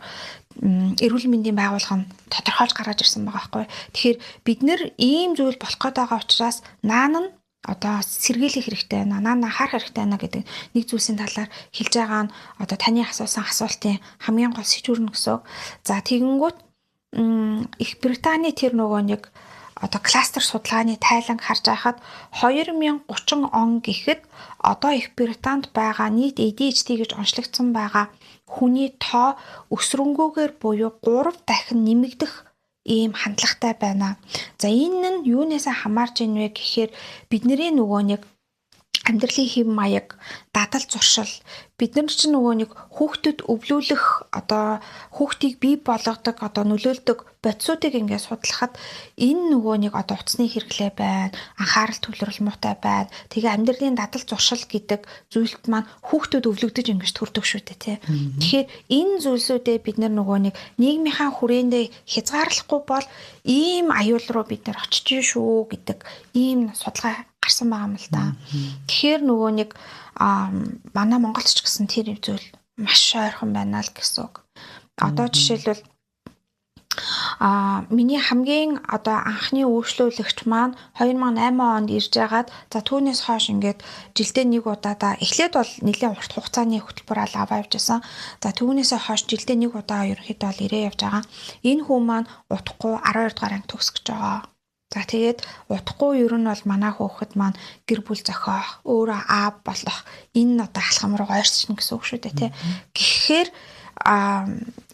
эрүүл мэндийн байгууллага нь тодорхойлж гаргаж ирсэн байгаа байхгүй. Тэгэхээр бид нэр ийм зүйл болох гээд байгаа учраас наан нь одоо сэргийлэх хэрэгтэй байна, наан анхаарах хэрэгтэй байна гэдэг нэг зүйлсийн талаар хэлж байгаа нь одоо таны асуусан асуултын хамгийн гол сэдвэр нь гэсэн үг. За тэгэнгүүт Их Британий тэр нөгөө нэг одоо кластер судалгааны тайланг харж байхад 2030 он гэхэд одоо Их Британд байгаа нийт ADHD гэж онцлогдсон байгаа хүний тоо өсрөнгөөр буюу 3 дахин нэмэгдэх ийм хандлагатай байна. За энэ нь юунаас хамаарч ийн вэ гэхээр бидний нөгөө нэг амьдралын хэв маяг, дадал зуршил, бид нар чинь нөгөө нэг хүүхдэд өвлүүлэх одоо хүүхдийг бий болгодог одоо нөлөөлдөг бодисуудыг ингээд судлахад энэ нөгөө нэг одоо утасны хэрэглээ байна, анхаарал төвлөрөл муутай байна. Тэгээ амьдралын дадал зуршил гэдэг зүйлд маань хүүхдүүд өвлөгдөж ингэж төрдөг шүү дээ, тий. Тэгэхээр энэ зүйлсүүдээ бид нар нөгөө нэг нийгмийнхаа хүрээндээ хязгаарлахгүй бол ийм аюул руу бид нар очиж шүү гэдэг ийм судалгаа гарсан байгаа юм л да. Тэгэхээр нөгөө нэг манай Монголд ч гэсэн тэр зүйл маш ойрхон байна л гэсэн үг. Одоо жишээлбэл миний хамгийн одоо анхны үйлчлүүлэгч маань 2008 онд ирж байгаад за түүнээс хойш ингээд жилдээ нэг удаадаа эхлээд бол нэлээд урт хугацааны хөтөлбөр аваа явж байсан. За түүнээсээ хойш жилдээ нэг удаа ерөнхийдөө бол ирээ явж байгаа. Энэ хүн маань удахгүй 12 дугаар анги төгсөх гэж байгаа. За тэгээд удахгүй ер нь бол манай хөөхд маань гэр бүл зохиох, өөрөө аав болох энэ одоо алхам руу ойрчно гэсэн үг шүү дээ, тий. Тэгэхээр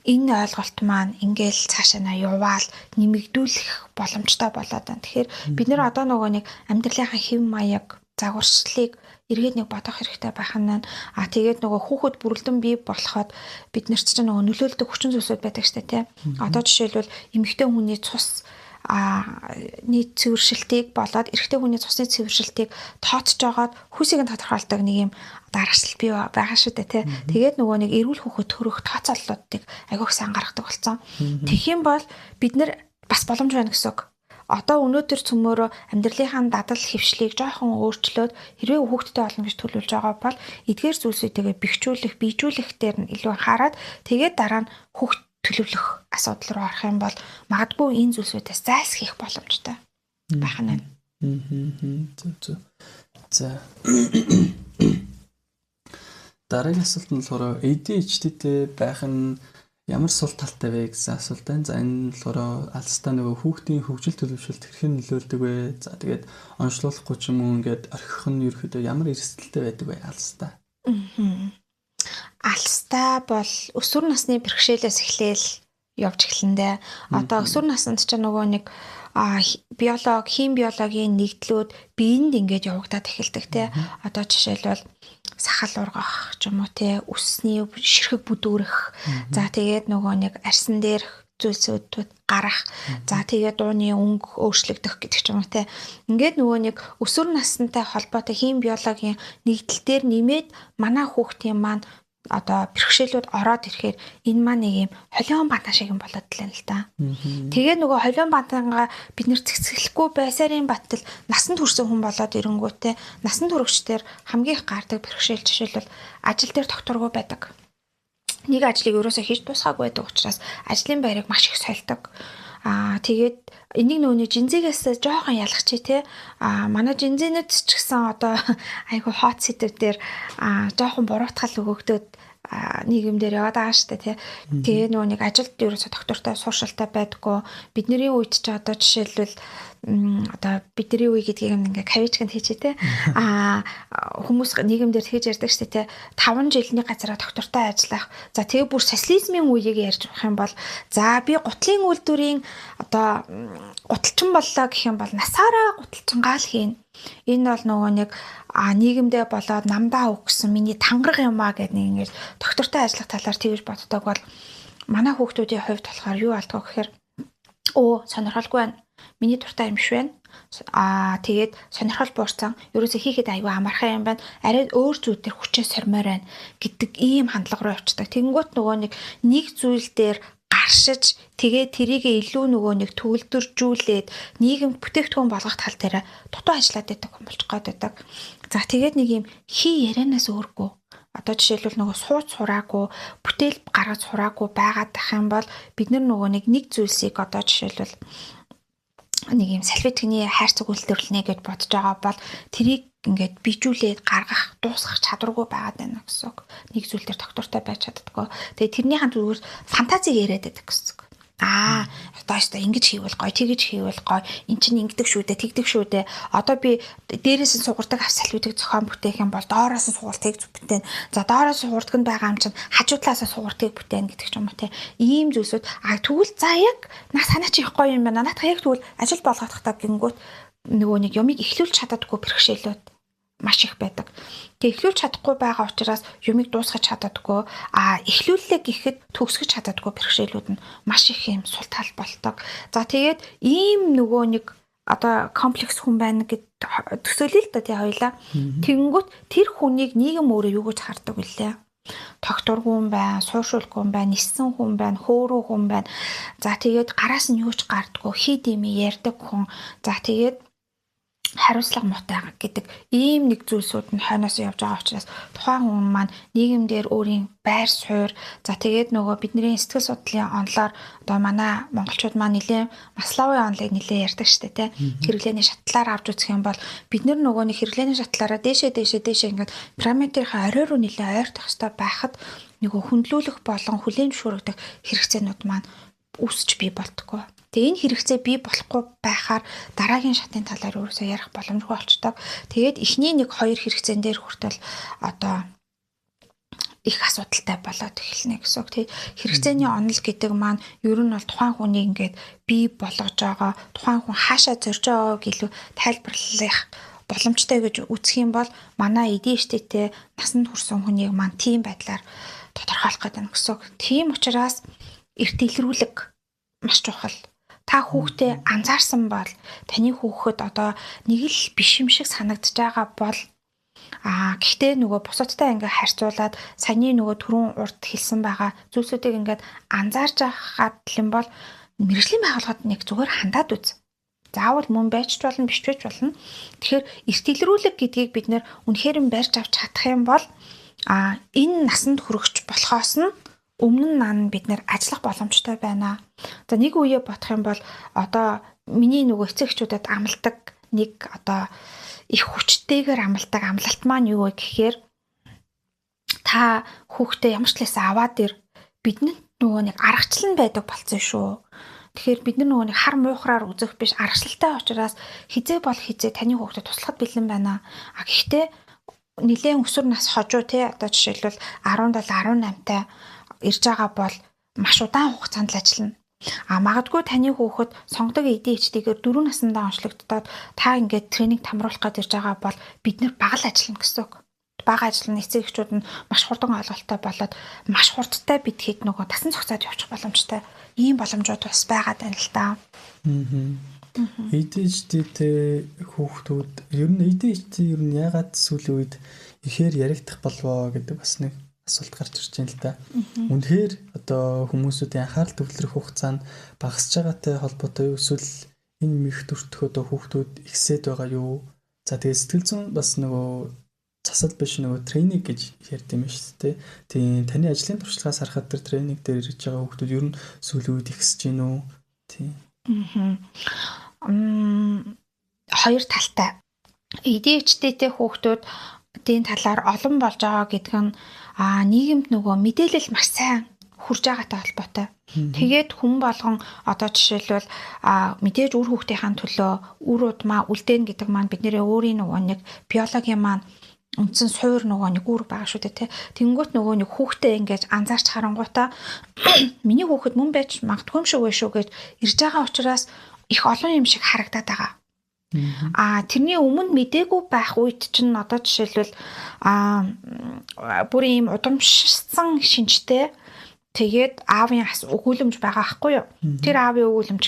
энэ ойлголт маань ингээл цаашаа на яваал нэмэгдүүлэх боломжтой болоод байна. Тэгэхээр бид нэр одоо нөгөө нэг амьдралынхаа хэв маяг, загварчлалыг эргээд нэг бодох хэрэгтэй байх нь байна. А тэгээд нөгөө хүүхэд бүрэлдэн бий болоход бид нар чинь нөгөө нөлөөлдөг хүчин зүйлсүүд байдаг шүү дээ, тий. Одоо жишээлбэл эмэгтэй хүний цус нийт цэвэршилтийг болоод эрэгтэй хүний цусны цэвэршилтийг тооцож жагаад хүүсийг нь тодорхойлдог нэг юм дараачлал бий байгаа шүү дээ, тий. Тэгээд нөгөө нэг эрүүл хүүхэд төрөх тооцооллуудыг агиох сайн гаргадаг болсон. Тэгэх юм бол бид нар бас боломж байна гэсэн үг. Одоо өнөөдөр цөмөөрөө амьдралынхаа дадал хөвшлийг жоохон өөрчлөөд хэрвээ хүүхэдтэй болно гэж төлөвлөж байгаа бол эдгээр зүйлсүүдтэйгээ бэхжүүлэх, бийжүүлэх дээр нь илүү анхаарад тэгээд дараа нь хүүхд төлөвлөх асуудал руу орох юм бол магадгүй энэ зүйлсүүдээс зайлсхийх боломжтой байх нь байна. Зөв зөв. За. Дараагийн асуулт нь болохоор ADHD-тэй байх нь ямар сул талтай вэ гэсэн асуулт байна. За энэ нь болохоор алстаа нөгөө хүүхдийн хөгжил төлөвшөлт хэрхэн нөлөөлдөг вэ? За тэгээд онцлуулахгүй ч юм уу ингээд орхих нь ерөөхдөө ямар эрсдэлтэй байдаг вэ алстаа? Алстаа бол өсвөр насны бэрхшээлээс эхлээл явж эхлэндээ. Одоо өсвөр наснд ч нөгөө нэг биолог, хим биологийн нэгдлүүд биеинд ингээд явагдаад эхэлдэг те. Одоо жишээлбэл сахал ургах ч юм уу те, үсний ширхэг бүдүүрэх. За тэгээд нөгөө нэг арьсан дээр зүйлсүүд гарах. За тэгээд дууны өнгө өөрчлөгдөх гэдэг ч юм уу те. Ингээд нөгөө нэг өсвөр наснтай холбоотой хим биологийн нэгдэл дээр нэмээд манай хүүхдийн маань одоо бэрхшээлүүд ороод ирэхээр энэ маань нэг юм холион бантан шиг юм болоод л байна л да. Тэгээ нөгөө холион бантангаа бид нэр цэцгэлэхгүй байсарын баттал насанд хүрсэн хүн болоод ирэнгүүтээ насанд хүрэгчдэр хамгийн их гардаг бэрхшээл жишээлбэл ажил дээр тогтворгүй байдаг. Нэг ажлыг ерөөсөө хийж дуусгаагүй байдаг учраас ажлын байрыг маш их сольдог. Тэгээд энийг нөгөөний жинзигээс жоохон ялгчих те. Манай жинзэнүүд ч гэсэн одоо айгу хот сэдв дээр жоохон буруутгал өгөгдөд нийгэмдэр яваад байгаа штэ тий. Тэгээ нөгөө нэг ажилд ерөөсө доктортой сууршилтай байдаггүй. Бидний үед ч одоо жишээлбэл одоо бидний үе гэдгийг ингээ кавичканд хийчихэ те. Хүмүүс нийгэмдэр тэгж ярьдаг штэ те. 5 жилийн газараа доктортой ажиллах. За тэгээ бүр социализмын үеийг ярьж байх юм бол за би гутлын үйлдвэрийн одоо гуталчин боллоо гэх юм бол насаараа гуталчингаа л хийн. Энэ бол нөгөө нэг нийгэмдээ болоод намдаа өгсөн миний тангараг юм а гэдэг нэг ингээд доктортой ажиллах талаар тэгж боддог бол манай хүүхдүүдийн хувьд болохоор юу алдгаа гэхээр сонирхолгүй байна. Миний дуртай юм биш байна. Тэгээд сонирхол буурсан. Ерөөсөө хийхэд айгүй амархан юм байна. Арай өөр зүйл дээр хүчээ сормоор байна гэдэг ийм хандлага руу явцдаг. Тэгэнгүүт нөгөө нэг зүйл дээр гаршиж тэгээ тэрийгэ илүү нөгөө нэг төгөлдөржүүлээд нийгэм бүтээгдэхүүн болгох тал дээр дутуу ажиллаад байдаг хүн болчих гээд байдаг. За тэгээд нэг юм хий ярианаас өөргүй. Одоо жишээлбэл нөгөө сууц сураагүй, бүтээл гаргаж сураагүй байгаад ах юм бол бид нар нөгөө нэг зүйлсийг одоо жишээлбэл нэг юм салфеткны хайрцаг үйлдвэрлэнэ гэж бодож байгаа бол тэрийг ингээд бижүүлээд гаргах, дуусгах чадваргүй байгаад байна гэсэн үг. Нэг зүйл дээр доктортой байж чаддаггүй. Тэгээ тэрнийхэн зүгээр фантазиг яриад байдаг гэсэн үг. Одоо өстой ингэж хийвэл гоё, тэгэж хийвэл гоё. Эн чинь ингэдэг шүү дээ, тэгдэг шүү дээ. Одоо би дээрээс нь сугардаг авс салфетыг зохион бүтээх юм бол доороос нь сугартыг бүтээн. За доороос сугардаг нь байгаа юм чинь хажуу талаас нь сугартыг бүтээн гэдэг ч юм уу те. Ийм зүйлсүүд тэгвэл за яг наа санаа чи их гоё юм байна. Наадах яг тэгвэл ажил болгохдохтой гингүүт нөгөө нэг юмыг эхлүүлж чаддаггүй бэрхшээлүүд маш их байдаг. Тэгээ эхлүүлж чадахгүй байгаа учраас юмыг дуусгаж чаддаггүй. Эхлүүллээ гэхэд төгсгөж чаддаггүй бэрхшээлүүд нь маш их юм сул тал болдог. За тэгээд ийм нөгөө нэг одоо комплекс хүн байна гэд төсөөлөе л да тий хоёлаа. Тэгэнгүүт тэр хүнийг нийгэм өөрөө юу гэж хардаг вүлээ? Тогтворгүй хүн байна, сууршуулгүй хүн байна, ниссэн хүн байна, хөөрөө хүн байна. За тэгээд гараас нь юу ч гардггүй, хий дэмий ярьдаг хүн. За тэгээд хариуцлага муутай гэдэг ийм нэг зүйлсүүд нь хойноос явж байгаа учраас тухайн хүн маань нийгэмдэр өөрийн байр суурь за тэгээд нөгөө бидний сэтгэл судлалын онолоор одоо манай монголчууд маань нэлээд Масловын онолыг нэлээд ярьдаг штэ тий. Хэрэглээний шатлаар авч үзэх юм бол бид нар нөгөө нэг хэрэглээний шатлаараа дээшээ дээшээ дээшээ ингээд пирамидынхаа орой руу нэлээд ойртох ёстой байхад нөгөө хөндлүүлэх болон хүлээн зөвшөөрөгдөх хэрэгцээнүүд маань үүсч бий болтгоо. Тэгээ энэ хэрэгцээ бий болохгүй байхаар дараагийн шатын талаар өөрөөсөө ярих боломжгүй болчдог. Тэгээд эхний нэг хоёр хэрэгцээн дээр хүртэл одоо их асуудалтай болоод эхэлнэ гэсэн үг. Тэгээд хэрэгцээний онол гэдэг маань ер нь бол тухайн хүнийг ингээд бий болгож байгаа, тухайн хүн хаашаа зорж байгааг илүү тайлбарлах боломжтой гэж үзэх юм бол манай ADHD-тэй насанд хүрсэн хүнийг маань тийм байдлаар тодорхойлох гэдэг нь гэсэн үг. Тийм учраас эрт илрүүлэг маш чухал. Та хүүхдээ анзаарсан бол таны хүүхэд одоо нэг л биш юм шиг санагдаж байгаа бол гэхдээ нөгөө бусадтай ингээ харьцуулаад саяны нөгөө түрүүн урд хэлсэн байгаа зүйлсүүдийг ингээд анзаарч байхад юм бол мэргэжлийн байгууллагад нэг зүгээр хандаад үз. Заавал мөн байж ч болно, биш ч байж болно. Тэгэхээр эрт илрүүлэг гэдгийг бид нэр үнэхээр барьж авч чадах юм бол энэ насанд хүрэгч болохоос нь өмнө нь нан бид нэр ажиллах боломжтой байна. За нэг үеэ бодох юм бол одоо миний нөгөө эцэг эхчүүдэд амладаг нэг одоо их хүчтэйгээр амладаг. Амлалт маань юу вэ гэхээр та хүүхдээ ямар ч лээсээ аваад ир, бидэнд нөгөө нэг аргачлал нь байдаг болцсон шүү. Тэгэхээр бид нар нөгөө нэг хар муухраар үзэх биш, аргачлалтай учраас хизээ бол хизээ таны хүүхдэд туслахад бэлэн байна. А гэхдээ нэлээд өсвөр нас хожуу те, одоо жишээлбэл 17 18-тай ирж байгаа бол маш удаан хугацаанд л ажиллана. А магадгүй таны хүүхэд сонгодог ADHD-гээр 4 насндаа онцлогдоод та ингээд тренинг тамруулах гээд ирж байгаа бол бид нэр бага л ажиллана гэсэн үг. Бага ажиллана, эцэг эхчүүд нь маш хурдан ойлголттой болоод маш хурдтай бид хэд нөгөө тасан цогцоод явчих боломжтой. Ийм боломжууд бас байгаад байна л да. ADHD-тэй хүүхдүүд ер нь ADHD ер нь яагаад сүүлийн үед ихээр яригдах болвоо гэдэг бас нэг асуулт гарч ирж байна л да. Үнэхээр одоо хүмүүсүүдийн анхаарал төвлөрөх хугацаа нь багасж байгаатай холбоотой юу, эсвэл энэ мэх төртөх одоо хүүхдүүд ихсээд байгаа юу? За тэгээ сэтгэл зүйн бас нөгөө засал биш, нөгөө тренинг гэж ярьд юм шүү дээ. Тийм, таны ажлын туршлагаас харахад тэр тренинг дээр ирж байгаа хүүхдүүд ер нь сүүлийн үед ихсэж гин үү? Тийм. Хоёр талтай. ADHD-тэй хүүхдүүдийн талаар олон болж байгаа гэдэг нь нийгэмд нөгөө мэдээлэл маш сайн хүрж байгаатай холбоотой. Тэгээд хүн болгон одоо жишээлбэл мэдээж үр хүүхдийнхаа төлөө үр удмаа үлдээн гэдэг маань бидний өөрийн нөгөө нэг биологийн маань үндсэн суур нөгөө нэг үр байгаа шүү дээ тий. Тэнгүүт нөгөө нэг хүүхдээ ингэж анзаарч харангуйтаа миний хүүхэд мөн байж магадгүй юм шиг вэ шүү гэж ирж байгаа учраас их олон юм шиг харагдаад байгаа. А тэрний өмнө мдээгүй байх үед чинь одоо жишээлбэл бүр ийм удамшсан шинжтэй, тэгээд аавын өгүүлэмж байгаа байхгүй юу? Тэр аавын өгүүлэмж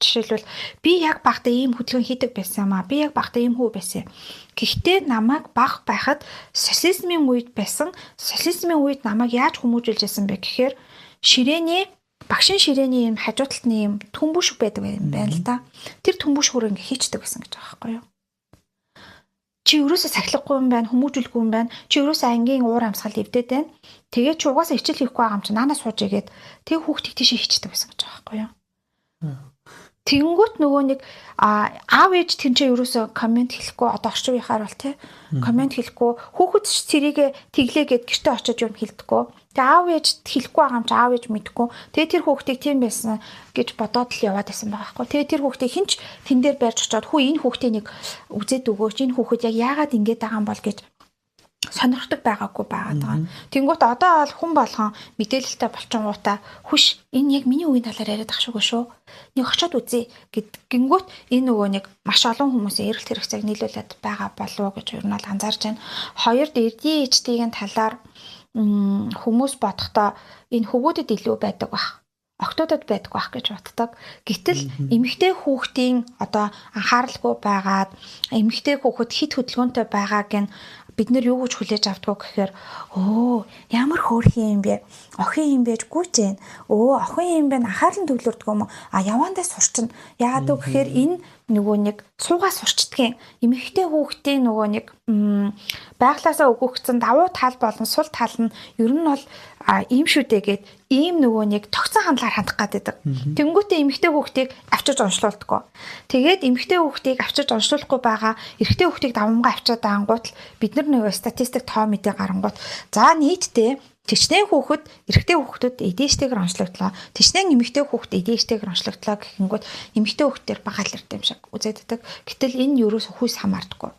жишээлбэл би яг багтаа ийм хөдөлгөөн хийдэг байсан юм аа. Би яг багтаа ийм хүү байсан. Гэхдээ намайг баг байхад социализмын үед байсан. Социализмын үед намайг яаж хүмүүжүүлж байсан бэ гэхээр ширээний багшин ширээний юм хажуу талд нь юм төмбөшг байдаг юм байна л да. Тэр төмбөшгөөр ингээ хийчдэг байсан гэж байгаа байхгүй юу? Чи ерөөсөө сахилахгүй юм байна, хүмүүжүүлэхгүй юм байна. Чи ерөөсөө ангийн уур амьсгал эвдээд байна. Тэгээ чи угаасаа хичээл хийхгүй байгаа юм чи наанаа сууж игээд тэг хүүхдийг тийшээ хийчдэг байсан гэж байгаа байхгүй юу? Тэнгүүт нөгөө нэг аав ээж тэнцээ ерөөсөө коммент хэлэхгүй, одоо орчин үеийнхаар бол тий коммент хэлэхгүй, хүүхэд ч тэрийгэ тэглээгээд гэртээ очиж юм хэлдэггүй. Тэгээ аав ээж хэлэхгүй байгаа юм чи аав ээж мэдэхгүй. Тэгээ тэр хүүхдийг тийм байсан гэж бодоод л яваад байсан байгаа байхгүй. Тэгээ тэр хүүхдийг хинч тэн дээр барьж очиод хүү энэ хүүхдийг нэг үзээд өгөөч, энэ хүүхэд яг яагаад ингэж байгаа юм бол гэж сонирхдаг байгаагүй байгаад байгаа. Тэнгүүт одоо бол хүн болгон мэдээлэлтэй болчингуудаа хүш энэ яг миний үеийн талаар яриад ах шиг шүү. Нэг очиод үзье гэдгингүүт энэ нөгөө нэг маш олон хүмүүсийн эрэлт хэрэгцээг нийлүүлээд байгаа болов уу гэж ер нь бол анзаарч байна. Хоёр ADHD-ийн талаар хүмүүс бодохдоо энэ хөвгүүдэд илүү байдаг бах, октоодод байдаг байх гэж боддог. Гэтэл эмэгтэй хүүхдийн одоо анхааралгүй байгаад эмэгтэй хүүхэд хит хөдөлгөөнтэй байгааг нь бид нэр юу гэж хүлээж авдггүй гэхээр өө ямар хөөрхөн юм бэ? Охин юм байж гүйж гин. Өө охин юм бэ, анхаарал нь төвлөрдөг юм уу? А явандаа сурчин. Яагаад вэ гэхээр энэ нөгөө нэг суугаа сурчдгийн эмэгтэй хүүхдийн нөгөө нэг байглаасаа өгөгдсөн давуу тал болон сул тал нь ер нь бол ийм шүү дээ гэд ийм нөгөө нэг тогтсон хандлагаар хандах гэдэг. Тэнгүүтээ эмэгтэй хүүхдийг авчиж онцлуулдаггүй. Тэгээд эмэгтэй хүүхдийг авчиж онцлуулахгүй байгаа эрэгтэй хүүхдийг давамгай авчиад ангуут бид нар нөгөө статистик тоо мэдээ гарангуут за нийтдээ Тэчнэн хүүхэд эрэгтэй хүүхдүүд ADHD-гээр онцлогдлоо. Тэчнэн эмэгтэй хүүхэд ADHD-гээр онцлогдлоо гэхэнгүүт эмэгтэй хүүхдээр бага л ирдэг юм шиг үзээд байдаг. Гэтэл энэ юурээс хүйс хамаардаггүй.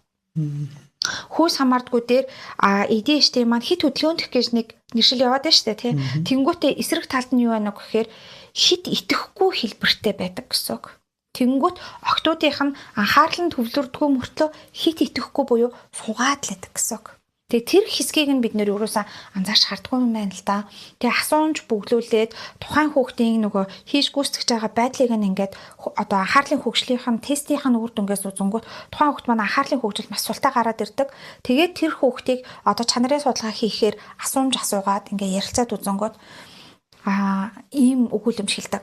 Хүйс хамаардаггүй дээр ADHD маань хит хөдөлгөөнтөх гэж нэг нэршил яваад байна шүү дээ, тий. Тэнгүүтээ эсрэг талд нь юу байна вэ гэхээр хит итэхгүй хэлбэртэй байдаг гэсэн үг. Тэнгүүт октоодынх нь анхаарал нь төвлөрдгөө мөртлөө хит итэхгүй буюу суугаад л байдаг гэсэн үг. Тэгээ тэр хэсгийг нь бид нэр өөрөөсөө анзаарч хардггүй юм байна л да. Тэгээ асуумж бүглүүлээд тухайн хүүхдийн нөгөө хийж гүйцэтгэж байгаа байдлыг нь ингээд одоо анхаарлын хөгжлийнх нь тестийнх нь үр дүнгээс үзэнгүүт тухайн хүүхд маань анхаарлын хөгжил маш султай гараад ирдэг. Тэгээд тэр хүүхдийг одоо чанарын судалгаа хийхээр асуумж асуугаад ингээд ярилцаад үзэнгүүт ийм өгүүлэмж хэлдэг.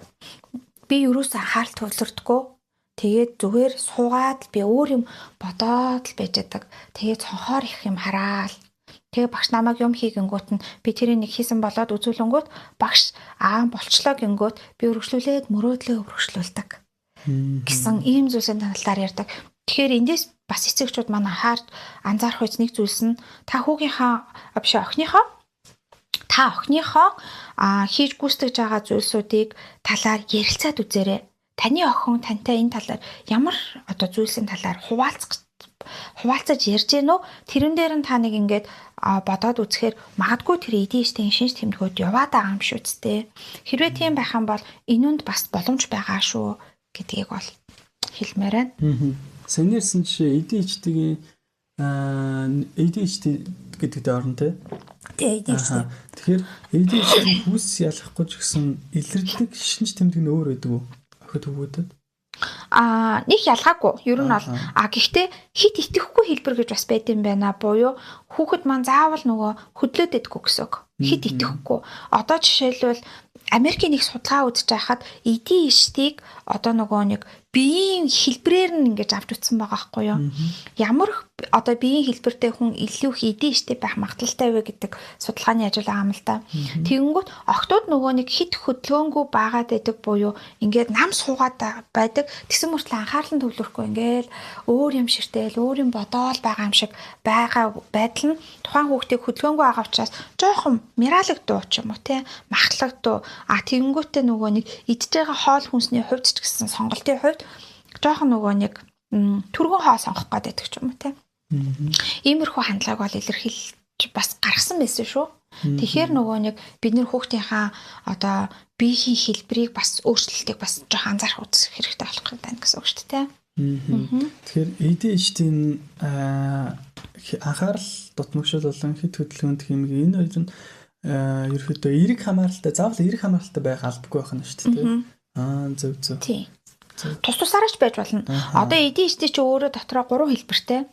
Би ерөөсөө анхаарал төвлөрдөггүй. Тэгээд зүгээр суугаад би өөр юм бодоод л байж байдаг. Тэгээд цонхоор их юм хараал. Тэгээ багш намайг юм хийгэнгүүт нь би тэрийг нэг хийсэн болоод үзүүлэнгүүт багш аа болчлоо гингүүт би өргөжлүүлээд мөрөөдлөө өргөжлүүлдэг. Гэсэн ийм зүйлсийн талаар ярьдаг. Тэгэхээр эндээс бас эцэгчүүд маань анзаарах үз нэг зүйлс нь та хүүгийнхаа биш охиныхоо та охиныхоо хийж гүйцэтгэж байгаа зүйлсүүдийг талаар ярилцаад үзээрэй. Таны охин тантай энэ талаар ямар одоо зүйлсийн талаар хуваалцаж ярьж гэнэ үү? Тэрэн дээр нь та нэг ингээд бодоод үзэхээр магадгүй тэр ADHD-ийн шинж тэмдгүүд яваад байгаа юм шүү дээ. Хэрвээ тийм байх юм бол энүүнд бас боломж байгаа шүү гэдгийг бол хэлмээр байна. Сайн ярьсан жишээ ADHD-ийн ADHD гэдэгт орно те. Тий, ADHD. Тэгэхээр ADHD хүс ялахгүй ч гэсэн илэрдэг шинж тэмдэг нь өөр байдаг уу? Охид хүүгүүдэд? Нэг ялгаагүй. Ер нь бол гэхдээ хит итгэхгүй хэлбэр гэж бас байд юм байна. Буюу хүүхэд маань заавал нөгөө хөдлөөд идэггүй гэсэн үг. Хит итгэхгүй. Одоо жишээлбэл Америкийн нэг судалгаа үзэж байхад ADHD-г одоо нөгөө нэг биеийн хэлбэрээр нь ингэж авч утсан байгаа байхгүй юу? Ямар одоо биеийн хэлбэртэй хүн илүү их ADHD байх магадлалтай вэ гэдэг судалгааны ажил байгаа юм л да. Тэгэнгүүт охтууд нөгөө нэг хит хөдөлгөөнгүй байгаад байдаг буюу ингээд нам суугаад байдаг. Тэгсэн мөртлөө анхаарал нь төвлөрөхгүй ингээл өөр юм ширтээл, өөр юм бодоол байгаа юм шиг байгаа байдал нь тухайн хүүхдийг хөдөлгөөнгүй байгаа учраас жоохон миралагдуу ч юм уу те, махлагдуу. Тэгэнгүүтээ нөгөө нэг идж байгаа хоол хүнсний хувьд ч гэсэн сонголтын хувьд жоохон нөгөө нэг түргэн хоо сонгох гээд байдаг ч юм уу те. Иймэрхүү хандлагыг бол илэрхийлж бас гаргасан байсан шүү. Тэгэхээр нөгөө нэг бид нэр хүүхдийнхаа одоо биеийн хэлбэрийг бас өөрчлөлтийг бас жоохон анзаарах үзэх хэрэгтэй болох юм байна гэсэн үг шүү дээ. Тэгэхээр ADHD-ийн анхаарал дутмагшил болон хит хөдөлгөөнт хэмиг энэ хоёр нь ерөөхдөө эерэг хамааралтай, заавал эерэг хамааралтай байх албагүй байх нь шүү дээ. Зөв зөв. Тийм. Тус тусаараа ч байж болно. Одоо ADHD чи өөрөө дотроо 3 хэлбэртэй.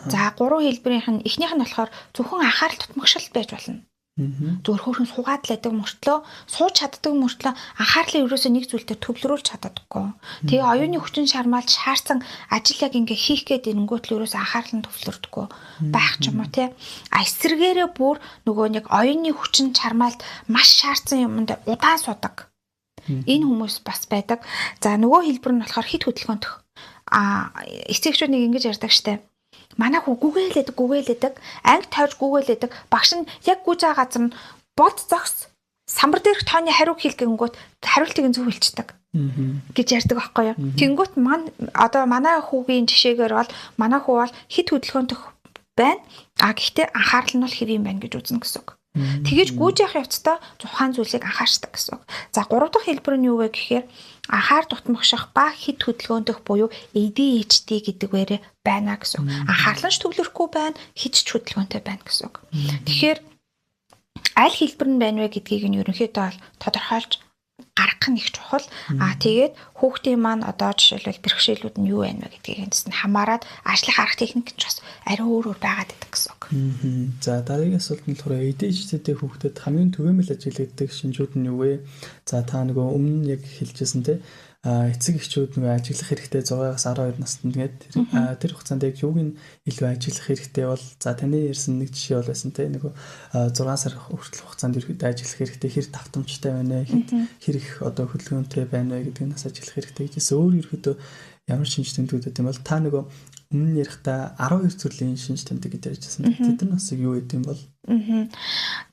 За 3 хэлбэрийнх нь эхнийх нь болохоор зөвхөн анхаарал дутмагшил байж болно. Зүгээр хөөрхөн суугаад л байдаг мөртлөө сууж чаддаг мөртлөө анхаарлаа ерөөсөө нэг зүйл дээр төвлөрүүлж чаддаггүй. Тэгээ оюуны хүчин шармаалж шаарсан ажил яг ингээ хийх гээд ирэнгүүт л ерөөсөө анхаарал нь төвлөрдөггүй байх ч юм уу те. А эсрэгээрээ бүр нөгөө нэг оюуны хүчин чармаалт маш шаардсан юмд удаан суудаг. Энэ хүмүүс бас байдаг. За нөгөө хэлбэр нь болохоор хит хөдөлгөөнтөх. Эцэгчүүд нэг ингэж ярьдаг штэ. Манай хүү гүгээлэдэг, анги тойрж гүгээлэдэг. Багш нь яг гүйж байгаа газар нь бод зогс самбар дээрх тооны хариуг хэлгэнгүүт хариултыг нь зөв хэлчихдэг гэж ярьдаг байхгүй юу. Тэнгүүт одоо манай хүүгийн жишээгээр бол манай хүү бол хит хөдөлгөөнтөх байна. Гэхдээ анхаарал нь бол хэв юм байна гэж үзнэ гэсэн үг. Тэгэж гүйж явах явцдаа тухайн зүйлийг анхаарчдаг гэсэн үг. За гурав дахь хэлбэр нь юу вэ гэхээр анхаар дутмагших ба хит хөдөлгөөнтөх буюу ADHD гэдэг вэрэ байна гэсэн үг. Анхаарлаа ч төвлөрөхгүй байна, хит ч хөдөлгөөнтэй байна гэсэн үг. Тэгэхээр аль хэлбэр нь байна вэ гэдгийг нь ерөнхийдөө бол тодорхойлж гаргах нь их чухал. Тэгээд хүүхдийн маань одоо жишээлбэл бэрхшээлүүд нь юу байна вэ гэдгийг эндээс нь хамаарат ажлах арга техник нь ч бас арай өөр өөр байгаад байдаг гэсэн үг. За дараагийн асуулт нь болохоор ADHD-тэй хүүхдэд хамгийн түгээмэл ажиглагддаг шинжүүд нь юу вэ? За та нөгөө өмнө нь яг хэлжсэн те эцэг эхчүүд нөгөө ажиглах хэрэгтэй 6-аас 12 наснд тэгээд тэр хугацаанд яг юуг нь илүү ажиглах хэрэгтэй бол за таны ярьсан нэг жишээ бол байсан те нөгөө 6 сар хүртэл хугацаанд ерөөдөө ажиглах хэрэгтэй, хэр давтамжтай байна вэ, хэр их одоо хөдөлгөөнтэй байна вэ гэдгийг нас ажиглах хэрэгтэй гэжээс өөр ерөөдөө ямар шинж тэмдгүүд юм бол та нөгөө өмнө ярихдаа 12 төрлийн шинж тэмдэг гэж ярьжсэн. Тэд нар бас юу гэдэм бол?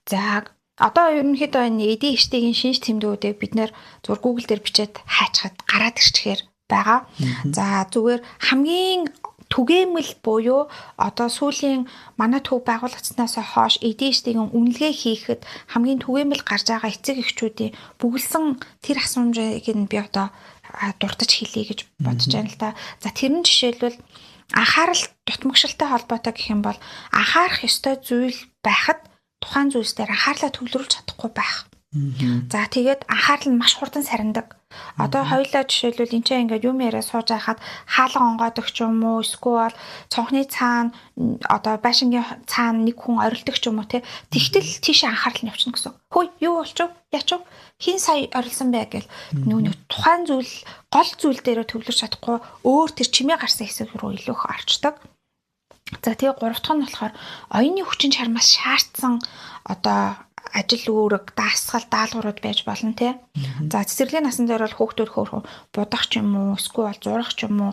За одоо ерөнхийдөө энэ ADHD-ийн шинж тэмдгүүдийг бид нэр зүгээр Google дээр бичээд хайчхад гараад ирчихээр байгаа. За зүгээр хамгийн түгээмэл буюу одоо сүүлийн манай төв байгуулагдсанаас хойш ADHD-ийн үнэлгээ хийхэд хамгийн түгээмэл гарч байгаа эцэг эхчүүдийн бүгэлсэн тэр асуумжийг нь би одоо дурдж хэлье гэж бодож байна л да. За тэр нь жишээлбэл анхаарал дутмагшилтай холбоотой гэх юм бол анхаарах ёстой зүйл байхад тухайн зүйлс дээр анхаарлаа төвлөрүүлж чадахгүй байх. За тэгээд анхаарал нь маш хурдан сарндаг. Одоо хоёулаа жишээлбэл энэ ч ингээд юм яриа сууж байхад хаалга онгойдог ч юм уу, эсвэл цонхны цаана одоо байшингийн цаана нэг хүн орилдог ч юм уу те. Тэгтэл тийш анхаарал нь явчихна гэсэн. Хөөе, юу болчих вэ? Яачих вэ? Хин сая орилсан бэ гэл нөгөө тухайн зүйл гол зүйл дээрээ төвлөрч чадахгүй өөр тэр чимээ гарсан хэсэг рүү илүү их орчдөг. За тэгээ гурав дахь нь болохоор оюуны хүчин чармаас шаардсан одоо ажил үүрэг, даасгал, даалгаврууд байж болно те. За цэцэрлэгийн насан дээр бол хүүхдүүд хөөрхөн будах ч юм уу, эсвэл зурах ч юм уу,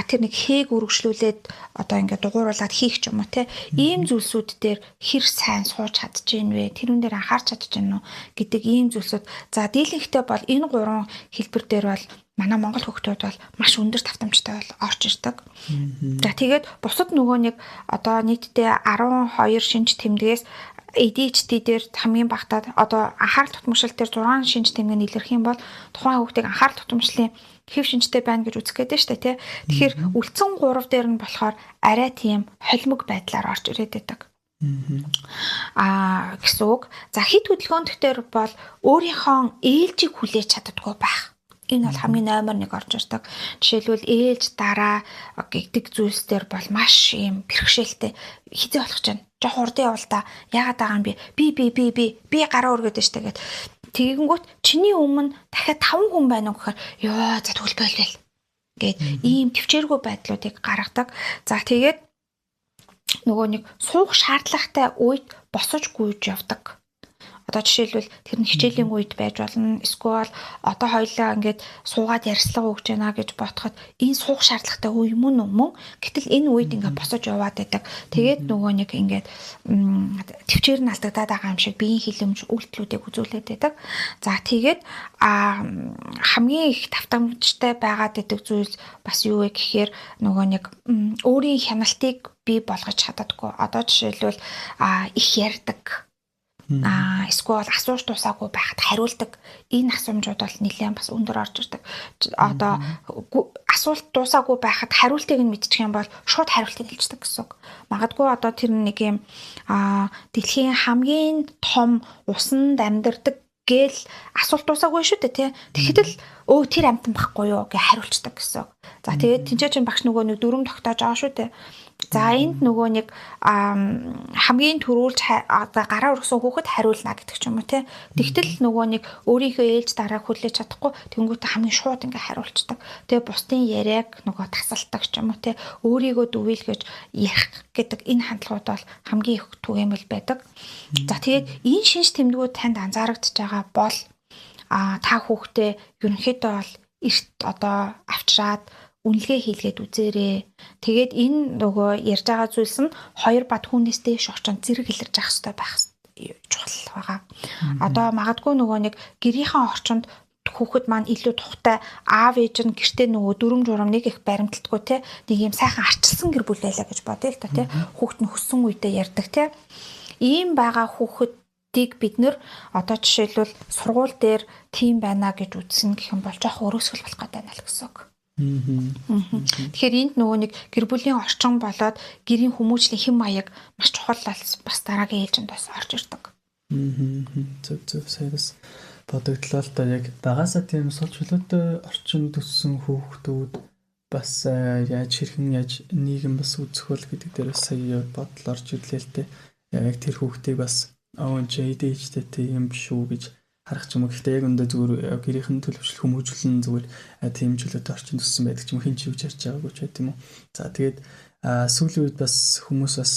тэр нэг хээг үргэлжлүүлээд одоо ингээд дугууруулад хийх ч юм уу те. Ийм зүйлсүүд дээр хэр сайн сууж чадж гин вэ? Тэрүүн дээр анхаарч чадж гин үү гэдэг ийм зүйлсүүд. За дийлэнхтэй бол энэ гурван хэлбэр дээр бол манай монгол хүүхдүүд бол маш өндөр тавтамжтай бол орж ирдэг. За тэгээд бусад нөгөө нэг одоо нийтдээ 12 шинж тэмдгээс ADHD дээр хамгийн багтаа одоо анхаарал татмагшил дээр 6 шинж тэмдэг нь илэрх юм бол тухайн хүүхдийг анхаарал татмагшлын хэв шинжтэй байна гэж үзэх гээд байна шүү дээ тий. Тэгэхээр үлдсэн 3 дээр нь болохоор арай тийм холимог байдлаар орж ирээд байдаг. Гэсэн үг. За хит хөдөлгөөн дээр бол өөрийнхөө ээлжийг хүлээж чаддаггүй байх. Энэ бол хамгийн номер 1 орж ирдэг. Жишээлбэл ээлж дараа гэдэг зүйлс дээр бол маш ийм бэрхшээлтэй хизээ болох чинь. Жох урд явал та. Яагаад байгаа юм бэ? Би би би би би гараа өргөд штэ гэд. Тэгэнгүүт чиний өмнө дахиад 5 хүн байна уу гэхээр ёо за тэгвэл болвол гэд ийм төвчээргүй байдлуудыг гаргадаг. За тэгээд нөгөө нэг суух шаардлагатай үед босож гүйж явдаг. Одоо жишээлбэл тэр нь хичээлийн үед байж болно. Эсвэл одоо хоёлаа ингээд суугаад ярьслага өгч байна гэж бодоход энэ суух шаардлагатай үе мөн үү мөн. Гэтэл энэ үед ингээд босож яваад байдаг. Тэгээд нөгөө нэг ингээд төвчээр нь алдагдаад байгаа юм шиг биеийн хилэмж үйлдэлүүдийг үзүүлээд байдаг. За тэгээд хамгийн их тавтамжтай байгаад байдаг зүйлс бас юу вэ гэхээр нөгөө нэг өөрийн хяналтыг бий болгож чаддаггүй. Одоо жишээлбэл их ярьдаг. Эсвэл асууж дуусаагүй байхад хариулдаг. Энэ асуумжууд бол нэлээд бас өндөр орж ирдэг. Одоо асуулт дуусаагүй байхад хариултыг нь мэдчих юм бол шууд хариултыг хэлждэг гэсэн үг. Магадгүй одоо тэр нэг юм дэлхийн хамгийн том усанд амьдардаг гээл асуулт дуусаагүй шүү дээ тий. Тэгэхэд л өө тэр амьтан байхгүй юу гэж хариулцдаг гэсэн үг. За тэгээд тэнцээ чинь багш нөгөө нэг дүрм тогтоож байгаа шүү дээ. За энд нөгөө нэг хамгийн түрүүлж гараа өргөсөн хүүхэд хариулна гэдэг ч юм уу тий. Тэгтэл нөгөө нэг өөрийнхөө ээлж дарааг хүлээж чадахгүй тэнгуүтэ хамгийн шууд ингээ хариулцдаг. Тэгээ бусдын яриаг нөгөө тасалдаг ч юм уу тий. Өөрийгөө дүвийлгэж ярих гэдэг энэ хандлагууд бол хамгийн их түгээмэл байдаг. За тэгээд энэ шинж тэмдгүүд танд анзаарагдаж байгаа бол та хүүхдээ ерөнхийдөө бол эрт одоо авчраад үнэлгээ хийлгээд үзээрэй. Тэгээд энэ нөгөө ярьж байгаа зүйлс нь хоёр бат хүнээс дээш орчин зэрэг илэрж явах хэрэгтэй байх чухал байгаа. Одоо магадгүй нөгөө нэг гэрийнхээ орчинд хүүхэд маань илүү тухтай аав ээж нь гэртээ нөгөө дүрм журам нэг их баримталтгүй те нэг юм сайхан арчилсан гэр бүл байлаа гэж бодъё л та те. Хүүхэд нь хөссөн үедээ ярьдаг те. Ийм байгаа хүүхэдийг бид нэр одоо жишээлбэл сургууль дээр тийм байна гэж үзсэн гэх юм бол жоох өрөөсгөл болох гэдэг байна л гэсэн үг. Тэгэхээр энд нөгөө нэг гэр бүлийн орчин болоод гэрийн хүмүүжлийн хэм маяг маш чухал бас дараагийн ээлжинд бас орж ирдэг. Зөв зөв сая бас бодогдлоо л да яг багасаа тийм сул чөлөөтэй орчин төссөн хүүхдүүд бас яаж хэрхэн яаж нийгэм бас үзэх бол гэдэг дээр бас сая бодол орж ирлээ л дээ. Яг тэр хүүхдийг бас ADHD-тэй юм биш үү гэж харах ч юм уу. Гэхдээ яг үндэ зүгээр гэрийнхэн төлөвчлөх хүмүүжүүлэн зүгээр тийм чөлөөтэй орчин төссөн байдаг ч юм хин ч юуж ярьж байгаагүй ч байт юм уу. За тэгээд сүүлийн үед бас хүмүүс бас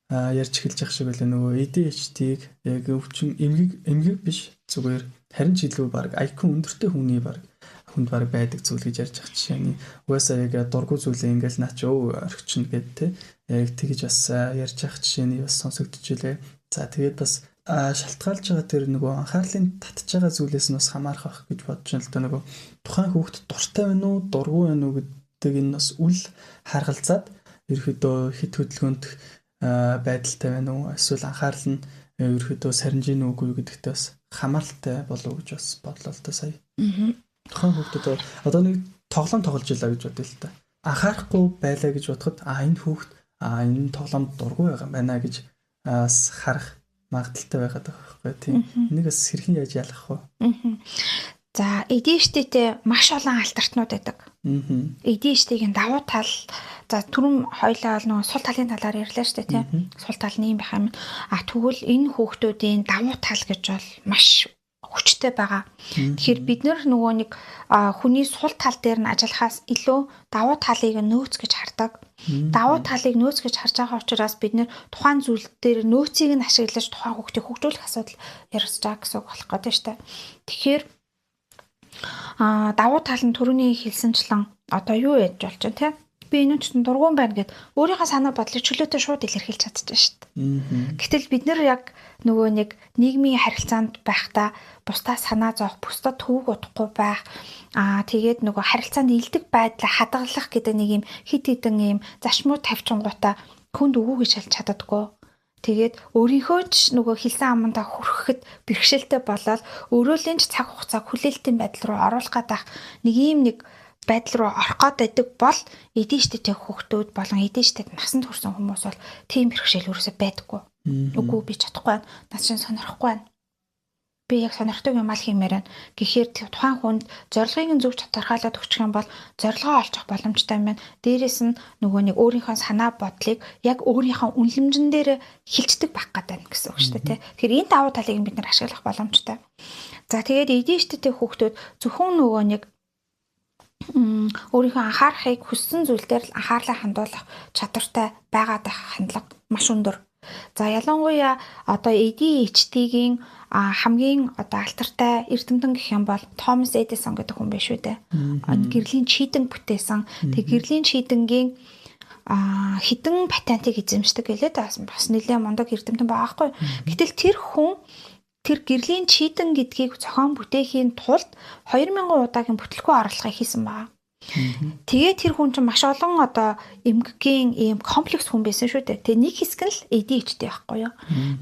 ярьж эхэлж байгаа шиг байлаа нөгөө ADHD-г яг өвчин эмгэг биш зүгээр харин ч илүү баг IQ өндөртэй хүний баг хүнд баг байдаг зүйл гэж ярьж байгаа жишээний угаасаа яг дургу зүйлээ ингээл наач өө орхичин гэд те яг тэгж бас ярьж байгаа жишээний бас сонсогдож илээ. За тэгээд бас шалтгаалж байгаа тэр нөгөө анхаарлын татж байгаа зүйлээс нь бас хамаарах байх гэж бодож байна л да. Нөгөө тухайн хүүхд дуртай байна уу, дургүй байна уу гэдэг энэ бас үл харгалзаад ерөөхдөө хит хөдөлгөөнт байдалтай байна уу, эсвэл анхаарал нь ерөөхдөө сарнижин үгүй гэдэгтээ бас хамааралтай болов уу гэж бас бодлоо л да сая. Тухайн хүүхдэд одоо нэг тоглоом тоглож илаа гэж бодъё л та. Анхаарахгүй байлаа гэж бодоход энэ хүүхд энэ тоглоомд дургүй байгаа юм байна гэж харах магадaltaй байгаад байгаа байхгүй тийм. Энийг бас хэрхэн яаж ялгах вэ? За ADHD-тэй маш олон алтартнууд байдаг. ADHD-ийн давуу тал за түрүүн хоёлаа бол нөгөө сул талын талаар ярьлаа шүү дээ тийм. Сул тал нь юм байх юм. А тэгвэл энэ хүүхдүүдийн давуу тал гэж бол маш хүчтэй байгаа. Тэгэхээр бид нөгөө нэг хүний сул тал дээр нь ажиллахаас илүү давуу талыг нөөц гэж хардаг. Давуу талыг нөөц гэж харж байгаа учраас бид нэр тухайн зүйл дээр нөөцийг нь ашиглаж тухайн хүүхдийг хөгжүүлэх асуудал яригдж байгаа гэсэн үг болох гэдэг шүү дээ. Тэгэхээр давуу тал нь түрүүний хэлсэнчлэн одоо юу яаж болж байна те? Би энэ ч дургуун байна гэд өөрийнхөө санаа бодлыг чөлөөтэй шууд илэрхийлж чадчихна шүү дээ. Гэтэл бид нэр яг нөгөө нэг нийгмийн харилцаанд байхдаа бусдаа санаа зовох, бусдад төвөг удахгүй байх, тэгээд нөгөө харилцаанд илдэг байдлаа хадгалах гэдэг нэг юм хит хитэн юм зарчмууд тавьчингуудаа хүнд үгүй гэж хэлж чаддаггүй. Тэгээд өөрийнхөө ч нөгөө хэлсэн амандаа хүрэхэд бэрхшээлтэй болоод өөрөөлөн ч цаг хугацаа хүлээлтийн байдал руу оруулах гэдэг нэг ийм нэг байдал руу орох гээд байдаг бол ADHD-тэй хүүхдүүд болон ADHD-д насанд хүрсэн хүмүүс бол тийм бэрхшээл өөрөөсөө байдаггүй. Үгүй би чадахгүй байна. Над чинь сонирхгүй байна. Би яг сонирхдаг юм ал хиймээр байна. Гэхээр тухайн хүнд зорилгыг нь зөв тодорхойлоод өгчих юм бол зорилгоо олчих боломжтой юм байна. Дээрээс нь нөгөө нэг өөрийнхөө санаа бодлыг яг өөрийнхөө үнэлэмжин дээр хилчдэг байх гэдэг байна гэсэн үг шүү дээ, тэ. Тэгэхээр энэ давуу талыг бид нар ашиглах боломжтой. За тэгээд ADHD-тэй хүүхдүүд зөвхөн нөгөө нэг өөрийнхөө анхаарахыг хүссэн зүйл дээр л анхаарлаа хандуулах чадвартай байгаад байх хандлага маш өндөр. За ялангуяа одоо ADHD-гийн хамгийн одоо алтартай эрдэмтэн гэх юм бол Томас Эдисон гэдэг хүн биш үү дээ. Гэрлийн чийдэн бүтээсэн. Тэг гэрлийн чийдэнгийн хідэн патентыг эзэмшдэг гэлээ бас нэлээд мундаг эрдэмтэн байгаа хгүй. Гэтэл тэр хүн тэр гэрлийн чийдэн гэдгийг зохион бүтээхийн тулд 2000 удаагийн бүтлгүү орлогыг хийсэн байгаа. Тэгээ тэр хүн чинь маш олон одоо эмгэгийн ийм комплекс хүн байсан шүү дээ. Тэгээ нэг хэсэг нь л ADHD байхгүй юу.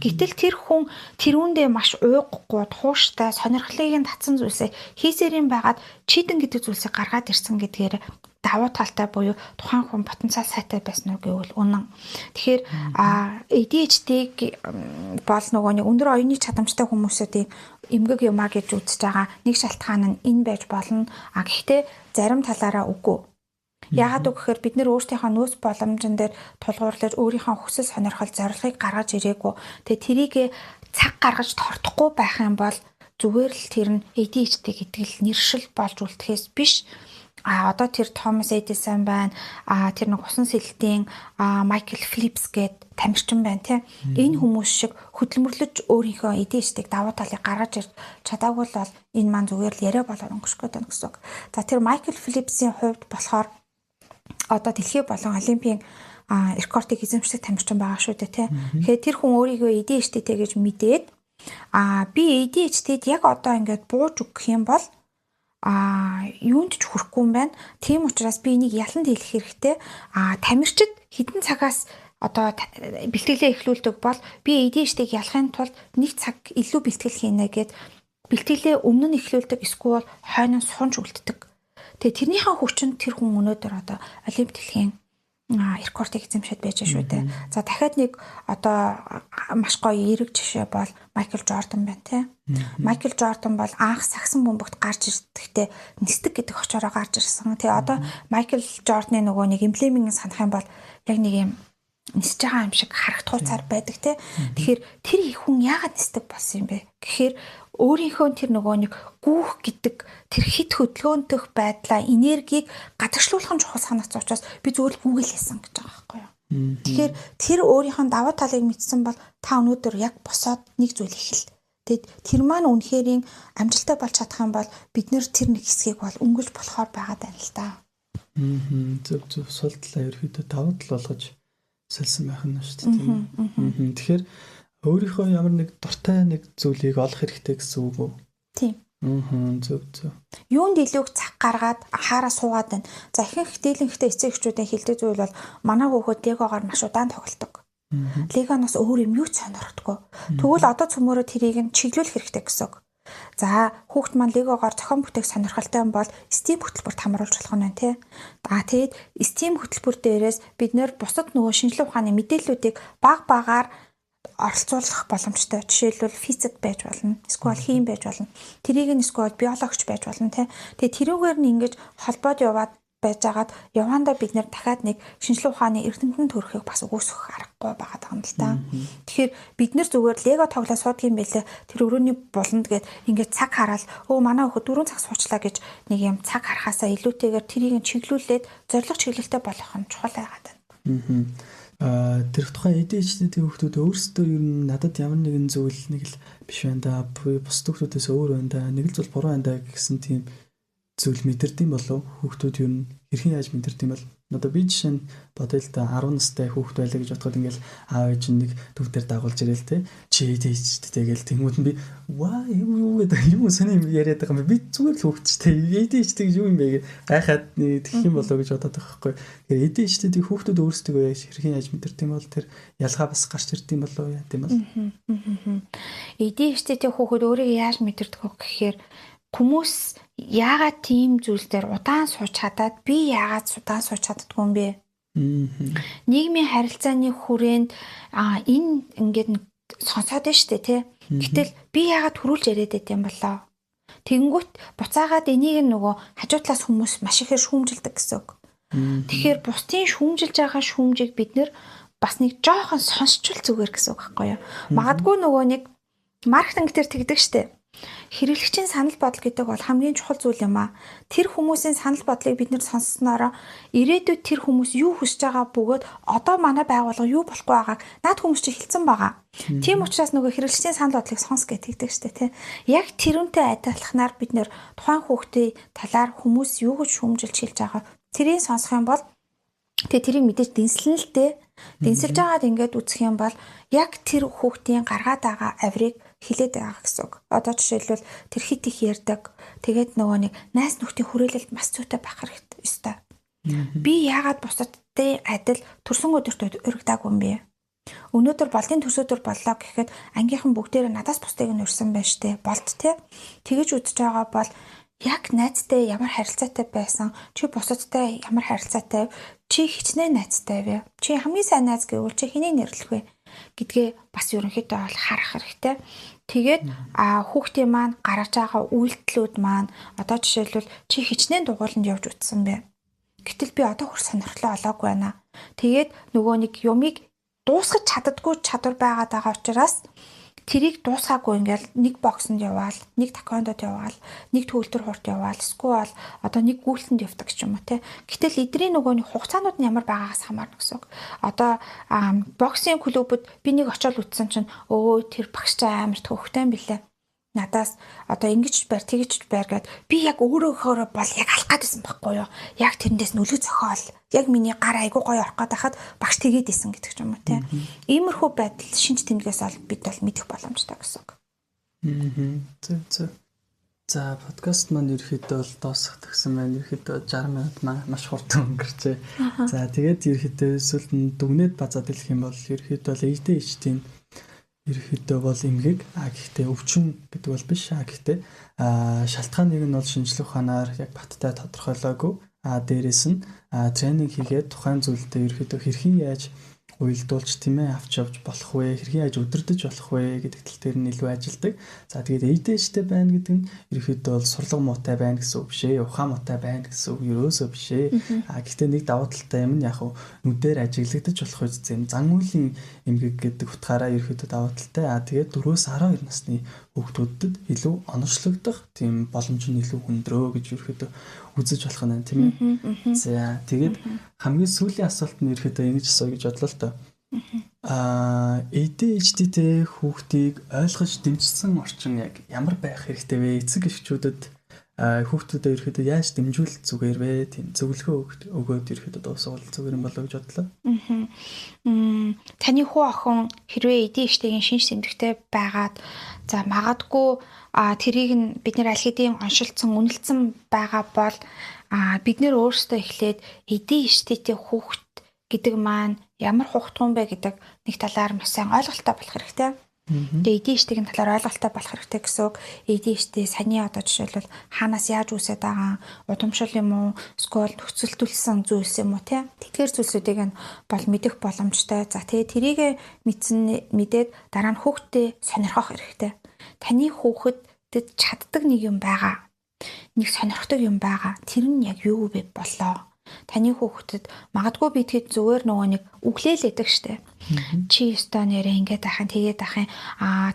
Гэтэл тэр хүн тэрүүндээ маш ууггүй, тууштай, сонирхлыг нь татсан зүйлсээ хийсээрийн байгаад чийдэн гэдэг зүйлсийг гаргаад ирсэн гэдгээр давуу талтай буюу тухайн хүн потенциал сайтай байсан уу гэвэл үнэн. Тэгэхээр ADHD-г бол нөгөө нэг өндөр оюуны чадамжтай хүмүүсүүдийн эмгэг юмаа гэж үзэж байгаа нэг шалтгаан нь энэ байж болно. Гэхдээ зарим талаараа үгүй. Яагаад үг гэхээр бид нэр өөрсдийнхөө нөөц боломжон дээр тулгуурлаж өөрийнхөө хүсэл сонирхол зорилгыг гаргаж ирээгүй. Тэгээ тэрийг цаг гаргаж тордохгүй байх юм бол зүгээр л тэр нь ADHD гэдэг л нэршил болж үлдэхээс биш. Одоо тэр Томас Эдисон байна. Тэр нэг усан сэлтийн Майкл Флипс гээд тамирчин байна тий. Энэ хүмүүс шиг хөдөлмөрлөж өөрийнхөө ADHD-г давуу талыг гаргаж ирж чадаагүй л бол энэ маань зүгээр л яриа болоод өнгөрөх гээд байна гэсэн үг. За тэр Майкл Флипсийн хувьд болохоор одоо дэлхийн болон олимпийн рекордыг эзэмшдэг тамирчин байгаа шүү дээ тий. Тэгэхээр тэр хүн өөрийгөө ADHD-тэй гэж мэдээд би ADHD-д яг одоо ингээд бууж өгөх юм бол юунд ч хүрэхгүй юм байна. Тийм учраас би энийг ялан дийлэх хэрэгтэй. Тамирчид хэдэн цагаас одоо бэлтгэлээ эхлүүлдэг бол би ADHD-г ялахын тулд нэг цаг илүү бэлтгэл хийнэ гэд бэлтгэлээ өмнө нь эхлүүлдэг эсвэл хойно сунж үлддэг. Тэгээ тэрнийхээ хүчинд тэр хүн өнөөдөр одоо олимп дэлхийн рекордыг эзэмшээд байж шүү дээ. За дахиад нэг одоо маш гоё эерэг жишээ бол Майкл Жордан байна тий. Майкл Жордан бол анх сагсан бөмбөгт гарч ирдэхдээ нисдэг гэдэг очоороо гарч ирсэн. Тэгээ одоо Майкл Жорданы нөгөө нэг эмблемийг санах юм бол яг нэг юм нисэж байгаа юм шиг харагдахуйцаар байдаг тий. Тэгэхээр тэр хүн яагаад нисдэг болсон юм бэ? Тэгэхээр өөрийнхөө тэр нөгөө нэг гүүх гэдэг тэр хит хөдөлгөөнтөх байдлаа энергийг гадагшлуулах нь чухал санагц учраас би зүгээр л гүүгэлээсэн гэж байгаа байхгүй юу. Тэгэхээр тэр өөрийнхөө давуу талыг мэдсэн бол та өнөөдөр яг босоод нэг зүйл эхэл. Тэгэд тэр маань үнэхэрийн амжилттай болж чадах юм бол бид нэр тэр нэг хэсгийг бол өнгөж болохоор байгаа даа л да. Зөв зөв сул талаа ерөөхдөө давуу тал болгож сэлсэн байх нь шүү дээ тийм үү. Тэгэхээр өөрийнхөө ямар нэг дуртай нэг зүйлийг олох хэрэгтэй гэсэн үг үү? Тийм. Зөв зөв. Юунд илүү цаг гаргаад анхаараа суугаад байна. За ихэнх дийлэнхтэй эцэг эхчүүдийн хэлдэг зүйл бол манай хүүхэд легогоор маш удаан тоглодог. Легоноос өөр юм юу ч сонирхдаггүй. Тэгвэл одоо цөмөөрөө тэрийг нь чиглүүлэх хэрэгтэй гэсэн үг. За хүүхд маань легогоор зохион бүтээх сонирхолтой юм бол STEAM хөтөлбөрт хамруулж болох нь байна тий. Тэгээд STEAM хөтөлбөр дээрээс бид нэр бусад нөгөө шинжлэх ухааны мэдээллүүдийг баг багаар оролцуулах боломжтой. Жишээлбэл физик байж болно, эсвэл хим байж болно. Тэрийг нь эсвэл биологч байж болно тий. Тэгээ тэрүүгээр нь ингэж холбоод яваад Байжгаад явандаа бид нэр дахиад нэг шинжлэх ухааны эрдэмтэн төрөхийг бас үгүйсгэх аргагүй байгаа юм л та. Тэгэхээр бид нэр зүгээр лего тоглоо суудаг юм байлээ. Тэр өрөөний буланд гээд ингээд цаг хараал манай хүүхэд 4 цаг суучлаа гэж нэг юм цаг харахаасаа илүүтэйгээр тэрийг чиглүүлээд зорилго чиглэлтэй болгох нь чухал байгаад байна. Тэр тухайн ADHD-тэй хүүхдүүд өөрсдөө ер нь надад ямар нэгэн зүйл нэг л биш байна да, бусад хүүхдүүдээс өөр байна да, нэг л зүйл буруу байна да гэсэн тийм зүйл мэдэрдэм болов хүүхдүүд ер нь хэрхэн яаж мэдэрдэм бол? Одоо би жишээ нь бодъё л да, 10 настай хүүхэд байлаа гэж бодоход ингээл аав ээж нэг төв дээр дагуулж ирээл те, чи ADHD-тэй гээл тэнгууд нь би ваа юу гэдэг юм сони юм яриад байгаа юм, би зүгээр л хүүхэд ч те, ADHD гэж юу юм бэ гэж гайхаад нэг юм болоо гэж бодоод байгаа байхгүй. Тэгэхээр ADHD-ийг хүүхдүүд өөрсдөө хэрхэн яаж мэдэрдэм бол, тэр ялгаа бас гарч ирдэм болов яа тийм бол? ADHD-тэй хүүхэд өөрийгөө яаж мэдэрдэг вэ гэхээр хүмүүс яагаад тийм зүйл дээр удаан сууж чадаад би яагаад удаан сууж чаддгүй юм бэ? Нийгмийн харилцааны хүрээнд энэ ингээд сонсоод байна штэ тий. Гэтэл би яагаад төрүүлж яриад байт юм болоо? Тэгэнгүүт буцаагаад энийг нөгөө хажуу талаас хүмүүс маш ихээр шүүмжилдэг гэсэн үг. Тэгэхээр бусдын шүүмжилж байгаа шүүмжийг бид нэр бас нэг жоохон сонсчвол зүгээр гэсэн үг байхгүй юу? Магадгүй нөгөө нэг маркетинг дээр тэгдэг штэ. Хэрэглэгчийн санал бодол гэдэг бол хамгийн чухал зүйл юм аа. Тэр хүмүүсийн санал бодлыг бид нэр сонсноороо ирээдүйд тэр хүмүүс юу хүсэж байгаа бөгөөд одоо манай байгууллага юу болохгүй байгааг наад хүмүүс чи хэлсэн байгаа. Тийм учраас нөгөө хэрэглэгчийн санал бодлыг сонс гэж тэгдэг штэ тий. Яг тэрүүнтэй адилханаар бид нэр тухайн хүүхдийн талаар хүмүүс юу гэж шүүмжилж хэлж байгаа тэрийг сонсох юм бол тэгээ тэрийг мэдээж дэнслэн л дээ. Дэнсэлж байгаад ингээд үзэх юм бол яг тэр хүүхдийн гаргаад байгаа авирыг хилээд байгаа гэсэн үг. Одоо жишээлбэл тэр хит их ярьдаг. Тэгээд нөгөө нэг найз нөхдийн хүрээлэлд маш зүйтэй байх хэрэгтэй ёстой. Би яагаад бусадтай адил төрсөн өдөрт урагдаагүй юм бэ? Өнөөдөр болдын төрс өдөр боллоо гэхэд ангийнхан бүгдээрээ надаас бусдыг нь урьсан байна штэ. Болд те. Тэгэж үзэж байгаа бол яг найзтай ямар харилцаатай байсан, чи бусадтай ямар харилцаатай, чи хичнээн найзтай вэ? Чи хамгийн сайн найз гэвэл чи хэнийг нэрлэх вэ гэдгээ бас ерөнхийдөө бол харах хэрэгтэй. Тэгээд хүүхдийн маань гаргаж байгаа үйлдэлүүд маань одоо жишээлбэл чи хичнээн дугууланд явж утсан бэ? Гэтэл би одоо хөр сонирхлоо олоогүй байна. Тэгээд нөгөө нэг юмыг дуусгах чаддаггүй чадвар байгаад байгаа учраас тэрийг дуусгаагүй ингээл нэг боксонд яваал, нэг таквондод яваал, нэг төгөлдөр хурд яваал, эсвэл одоо нэг гүйлтэнд явдаг ч юм уу те. Гэтэл эдний нөгөө нэг хугацаанууд нь ямар байгаагаас хамаарна гэсэн үг. Одоо боксing клубуд би нэг очиод үтсэн чинь өө тэр багш чаа амар төвхтэй юм билээ. Надаас одоо ингэж байр, тэгж байр гэд би яг өөрөөхөөрөө бол яг алах гээд байсан байхгүй юу. Яг тэрэндээс нүлэг зохиол. Яг миний гар айгуу гоё орох гээд байхад багш тэгээд исэн гэдэг ч юм уу те. Иймэрхүү байдал шинж тэмдгээс ол бид бол мэдэх боломжтой гэсэн үг. Зөв. За, подкаст маань ерөөхдөө бол дуусах гэсэн байна. Ерөөхдөө 60 минут маш хурдан өнгөрчээ. За, тэгээд ерөөхдөө сүүлд нь дүгнээд базаад хэлэх юм бол ерөөхдөө бол ADHD-ийн ерөөхдөө бол эмгэг. Гэхдээ өвчин гэдэг бол биш. Гэхдээ шалтгаан нэг нь бол шинжлэх ухаанаар яг баттай тодорхойлоогүй. Дээрээс нь тренинг хийгээд тухайн зүйлдээ ерөөхдөө хэрхэн яаж уялдуулж тийм ээ авч явж болох вэ? Хэрхэн яаж өдөрдөж болох вэ гэдэг тал дээр нь илүү ажилдаг. За, тэгээд ADHD байна гэдэг нь ерөөхдөө бол сурлага муутай байна гэсэн үг биш ээ. Ухаан муутай байна гэсэн үг ерөөсөө биш ээ. Гэхдээ нэг давуу талтай юм нь яг нүдээр ажиглагдаж болох үст юм зан үйлийн эмгэг гэдэг утгаараа ерөөхдөө давуу талтай. Тэгээд 4-12 насны хүүхдүүдэд илүү оношлогдох тийм боломж нь илүү өндрөө гэж ерөөхдөө үзэж болох нь тийм ээ. За, тэгээд хамгийн сүүлийн асуулт нь ерөөхдөө ингэж асууя гэж бодлоо л доо. ADHD-тэй хүүхдийг ойлгож дэмжсэн орчин яг ямар байх хэрэгтэй вэ? Эцэг эхчүүдэд хүүхдүүдэд ерөөхдөө яаж дэмжүүл зүгээр вэ? Тийм зөвлөгөө өгөөд ерөөхдөө дуусгавал зүгээр юм болоо гэж бодлоо. Таны хүү охин хэрвээ ADHD-ийн шинж тэмдэгтэй байгаад за магадгүй тэрийг нь бид нэр аль хэдийн оншилдсон, үнэлсэн байгаа бол бид нэр өөрсдөө эхлээд ADHD-тэй хүүхэд гэдэг маань ямар хугтгуун бэ гэдэг нэг талаар маш сайн ойлголттой болох хэрэгтэй. Тэгээ ADHD-ийн талаар ойлголттой болох хэрэгтэй гэсэн үг. ADHD саяны одоо жишээлбэл хаанаас яаж үүсээд байгаа, удамшил юм уу, эсвэл нөхцөлтүүлсэн зүйлс юм уу те. Тэгэхээр зүйлсүүдийг нь бол мэдэх боломжтой. За тэгээ тэрийг мэдсэн мэдээд дараа нь хүүхдээ сонирхох хэрэгтэй. Таны хүүхэдэд чаддаг нэг юм байгаа. Нэг сонирхдаг юм байгаа. Тэр нь яг юу вэ боллоо? Таны хүүхдэд магадгүй би тэгэд зүгээр нөгөө нэг үглээлээдэг штэ. Чи ёстой нэрээ ингээд ахын тэгээд ахын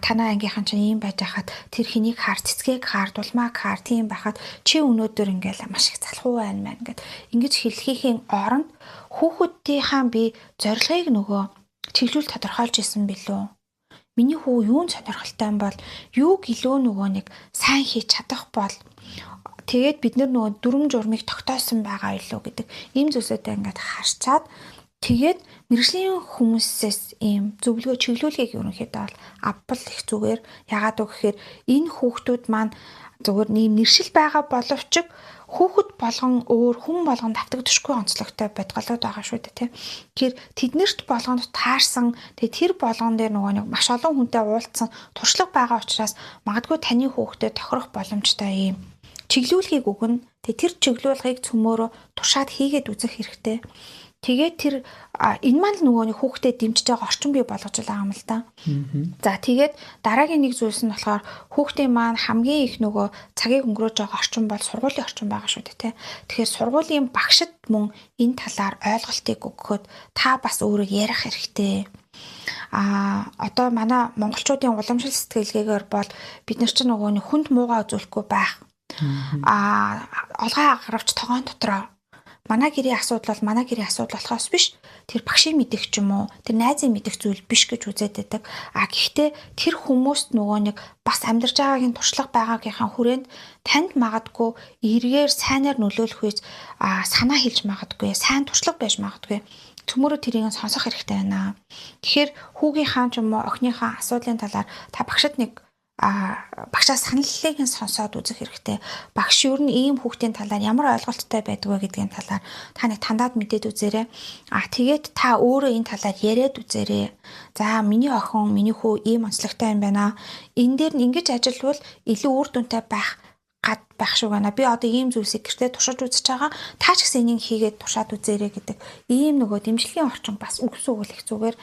танаа ангийнхан чинь ийм байж хахад тэр хэнийг хаар, цэцгийг хаар, дулмааг хаар тийм байхад чи өнөөдөр ингээл маш их залхуу байна мэн гэд ингэж хэлхийхээ оронд хүүхдийнхаа би зорилгыг нөгөө чиглүүл тодорхойлж исэн билүү? Миний хүү юун сонирхолтой юм бол юуг илүү нөгөө нэг сайн хийж чадах бол тэгээд бид нөгөө дүрм журмыг тогтоосон байгаа илүү гэдэг ийм зүйлсүүдээ ингээд харчаад тэгээд мэргэжлийн хүмүүсээс ийм зөвлөгөө чиглүүлгийг ерөнхийдөө бол авбал их зүгээр. Ягаад вэ гэхээр энэ хүүхдүүд маань зүгээр ийм нэршил байгаа боловч хүүхэд болгон өөр хүн болгон давтагдшгүй онцлогтой бодголоод байгаа шүү дээ тий. Тэгэхээр тэднэрт болгонд таарсан тэгээ тэр болгон дээр нөгөө нэг маш олон хүнтэй уулзсан туршлага байгаа учраас магадгүй таны хүүхдэд тохирох боломжтой ийм чиглүүлгийг өгнө. Тэгээ тэр чиглүүлгийг цөмөөрөө туршаад хийгээд үзэх хэрэгтэй. Тэгээд тэр энэ маань л нөгөө нэг хүүхдэд дэмжиж байгаа орчин бий болгож байгаа юм л да. За тэгээд дараагийн нэг зүйлс нь болохоор хүүхдийн маань хамгийн их нөгөө цагийг өнгөрөөж байгаа орчин бол сургуулийн орчин байгаа шүү дээ, тэ. Тэгэхээр сургуулийн багшид мөн энэ талаар ойлголтыг өгөхөд та бас өөрөө ярих хэрэгтэй. Одоо манай монголчуудын уламжлал сэтгэлгээгээр бол бид нар чинь нөгөө нэг хүнд муугаа үзүүлэхгүй байх. Олгой агравч тогоон дотроо манай гэрийн асуудал бол манай гэрийн асуудал болохоос биш тэр багшийн мэдэх ч юм уу тэр найзын мэдэх зүйл биш гэж үзээд байдаг. Гэхдээ тэр хүмүүст нөгөө нэг бас амьдарч байгаагийн туршлага байгаагийнхаа хүрээнд танд магадгүй эргээр сайнаар нөлөөлөх үеч санаа хэлж магадгүй, сайн туршлага байж магадгүй. Төмөрөө тэрийг сонсох хэрэгтэй байна. Тэгэхээр хүүгийнхаа ч юм уу охиныхаа асуудлын талаар та багшид нэг багшаа саналлыг нь сонсоод үзэх хэрэгтэй. Багш ер нь ийм хүүхдийн талаар ямар ойлголттой байдаг вэ гэдгийн талаар та нэг тандаад мэдээд үзээрэй. Тэгээд та өөрөө энэ талаар яриад үзээрэй. За миний охин, миний хүү ийм онцлогтой юм байна. Энэ дээр нь ингэж ажиллавал илүү үр дүнтэй байх гад байх шиг байна. Би одоо ийм зүйлсийг гэртээ туршиж үзэж байгаа. Та ч гэсэн энийг хийгээд туршаад үзээрэй гэдэг ийм нөгөө дэмжлэгийн орчин бас үгс өгөх зүгээр.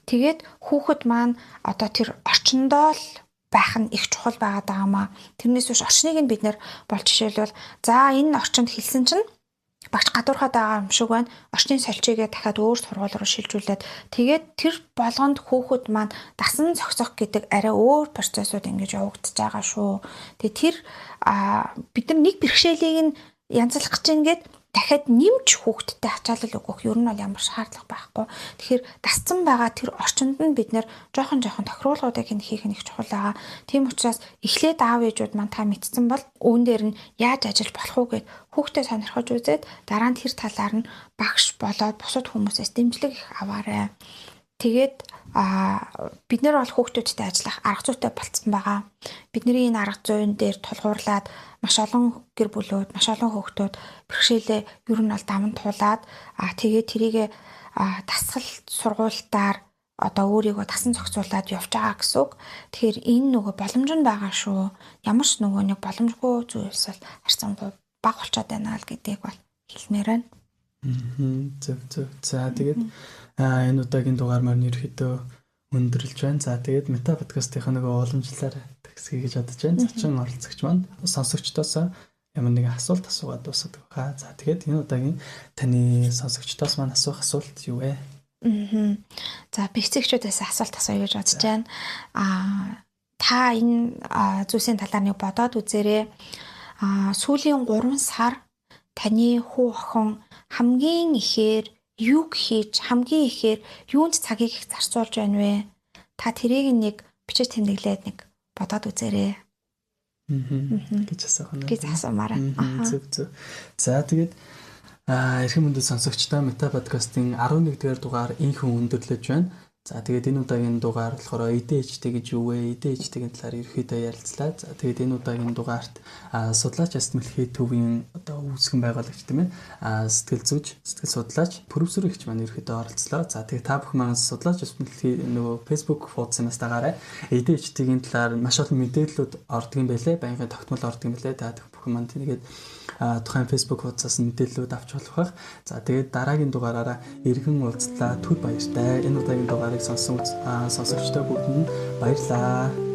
Тэгээд хүүхэд маань одоо тэр орчиндоо л байх нь их чухал байгаад байгаа маа. Тэрнээс биш орчныг нь бид нэр бол жишээлбэл за энэ орчинд хэлсэн чинь багш гадуурхаад байгаа юм шиг байна. Орчны сольчигээ дахиад өөр сургууль руу шилжүүлээд тэгээд тэр болгонд хүүхэд маань дасан зохицох гэдэг арай өөр процессууд ингэж явагдаж байгаа шүү. Тэгээд тэр бид нар нэг бэрхшээлийг нь янзлах гэж ингээд дахиад нэмж хүүхдтэй ачаалал өгөх ер нь бол ямар шаардлага байхгүй. Тэгэхээр дасцсан байгаа тэр орчинд нь бид нэр жоохон тохируулгуудыг хийх нь их чухал байгаа. Тийм учраас эхлээд аав ээжүүд маань та мэдсэн бол үүн дээр нь яаж ажиллаж болох уу гэд хүүхдээ сонирхож үзээд дараа нь тэр талаар нь багш болоод бусад хүмүүсээс дэмжлэг их аваарай. Тэгээд бид нар бол хүүхдүүдтэй ажиллах арга зүйтэй болцсон байгаа. Бидний энэ арга зүйн дээр тулгуурлаад маш олон гэр бүлүүд, маш олон хүүхдүүд бэрхшээлээ ер нь бол даван туулаад тэгээд тэрийг дасгал сургуультаар одоо өөрийгөө дасан зохицуулаад явж байгаа гэсэн үг. Тэгэхээр энэ нөгөө боломж нь байгаа шүү. Ямар ч нөгөө нэг боломжгүй зүйлс бол харьцангуй бага болчиход байна л гэдгийг бол хэлмээр байна. Зөв зөв. За тэгээд энэ удаагийн дугаар маань ерөөхдөө өндөрлж байна. За тэгээд Мета подкастынхаа нөгөө уламжлалаар төгсгөе гэж бодож байна. Зочин оролцогч маань сонсогчдоос ямар нэгэн асуулт асуугаад дуусгадаг хаа. За тэгээд энэ удаагийн таны сонсогчдоос маань асуух асуулт юу вэ? За бэцэгчүүдээс асуулт асууя гэж бодож байна. Та энэ зүйлсийн талаар нэг бодоод үзээрэй. Сүүлийн 3 сар таны хүү охин хамгийн ихээр юуг хийж, хамгийн ихээр юунд цагийг их зарцуулж байна вэ? Та тэрийг нэг бичиж тэмдэглээд нэг бодоод үзээрэй. Гэж асуух нь. Гэж асуумаар. Зөв зөв. За тэгээд эрхэм хүндэт сонсогчдоо Мета подкастын 11-р дугаар инхэн өндөрлөж байна. За тэгээд энэ удаагийн дугаар болохоор ADHD гэж юу вэ? ADHD-ийн талаар ерөнхийдөө ярилцлаа. За тэгээд энэ удаагийн дугаарт судлаач Яс Мэлхий төвийн одоо үүсгэн байгуулагч тийм сэтгэл зүйч, сэтгэл судлаач профессор ихч маань ерөнхийдөө оролцлоо. За тэгээд та бүхэн маань судлаач Яс Мэлхий нөгөө Facebook хуудсанаас дагаарай. ADHD-ийн талаар маш олон мэдээллүүд ордог юм байлээ. Байнгын тогтмол ордог юм байлээ. Та бүхэн маань тэгээд тухайн Facebook хуудасаас мэдээллүүд авч болох байх. За тэгээд дараагийн дугаараараа эргэн уулзлаа. Түр баяртай. Энэ удаагийн дугаарыг сонссон сонсогчдоо бүгдэнд нь баярлалаа.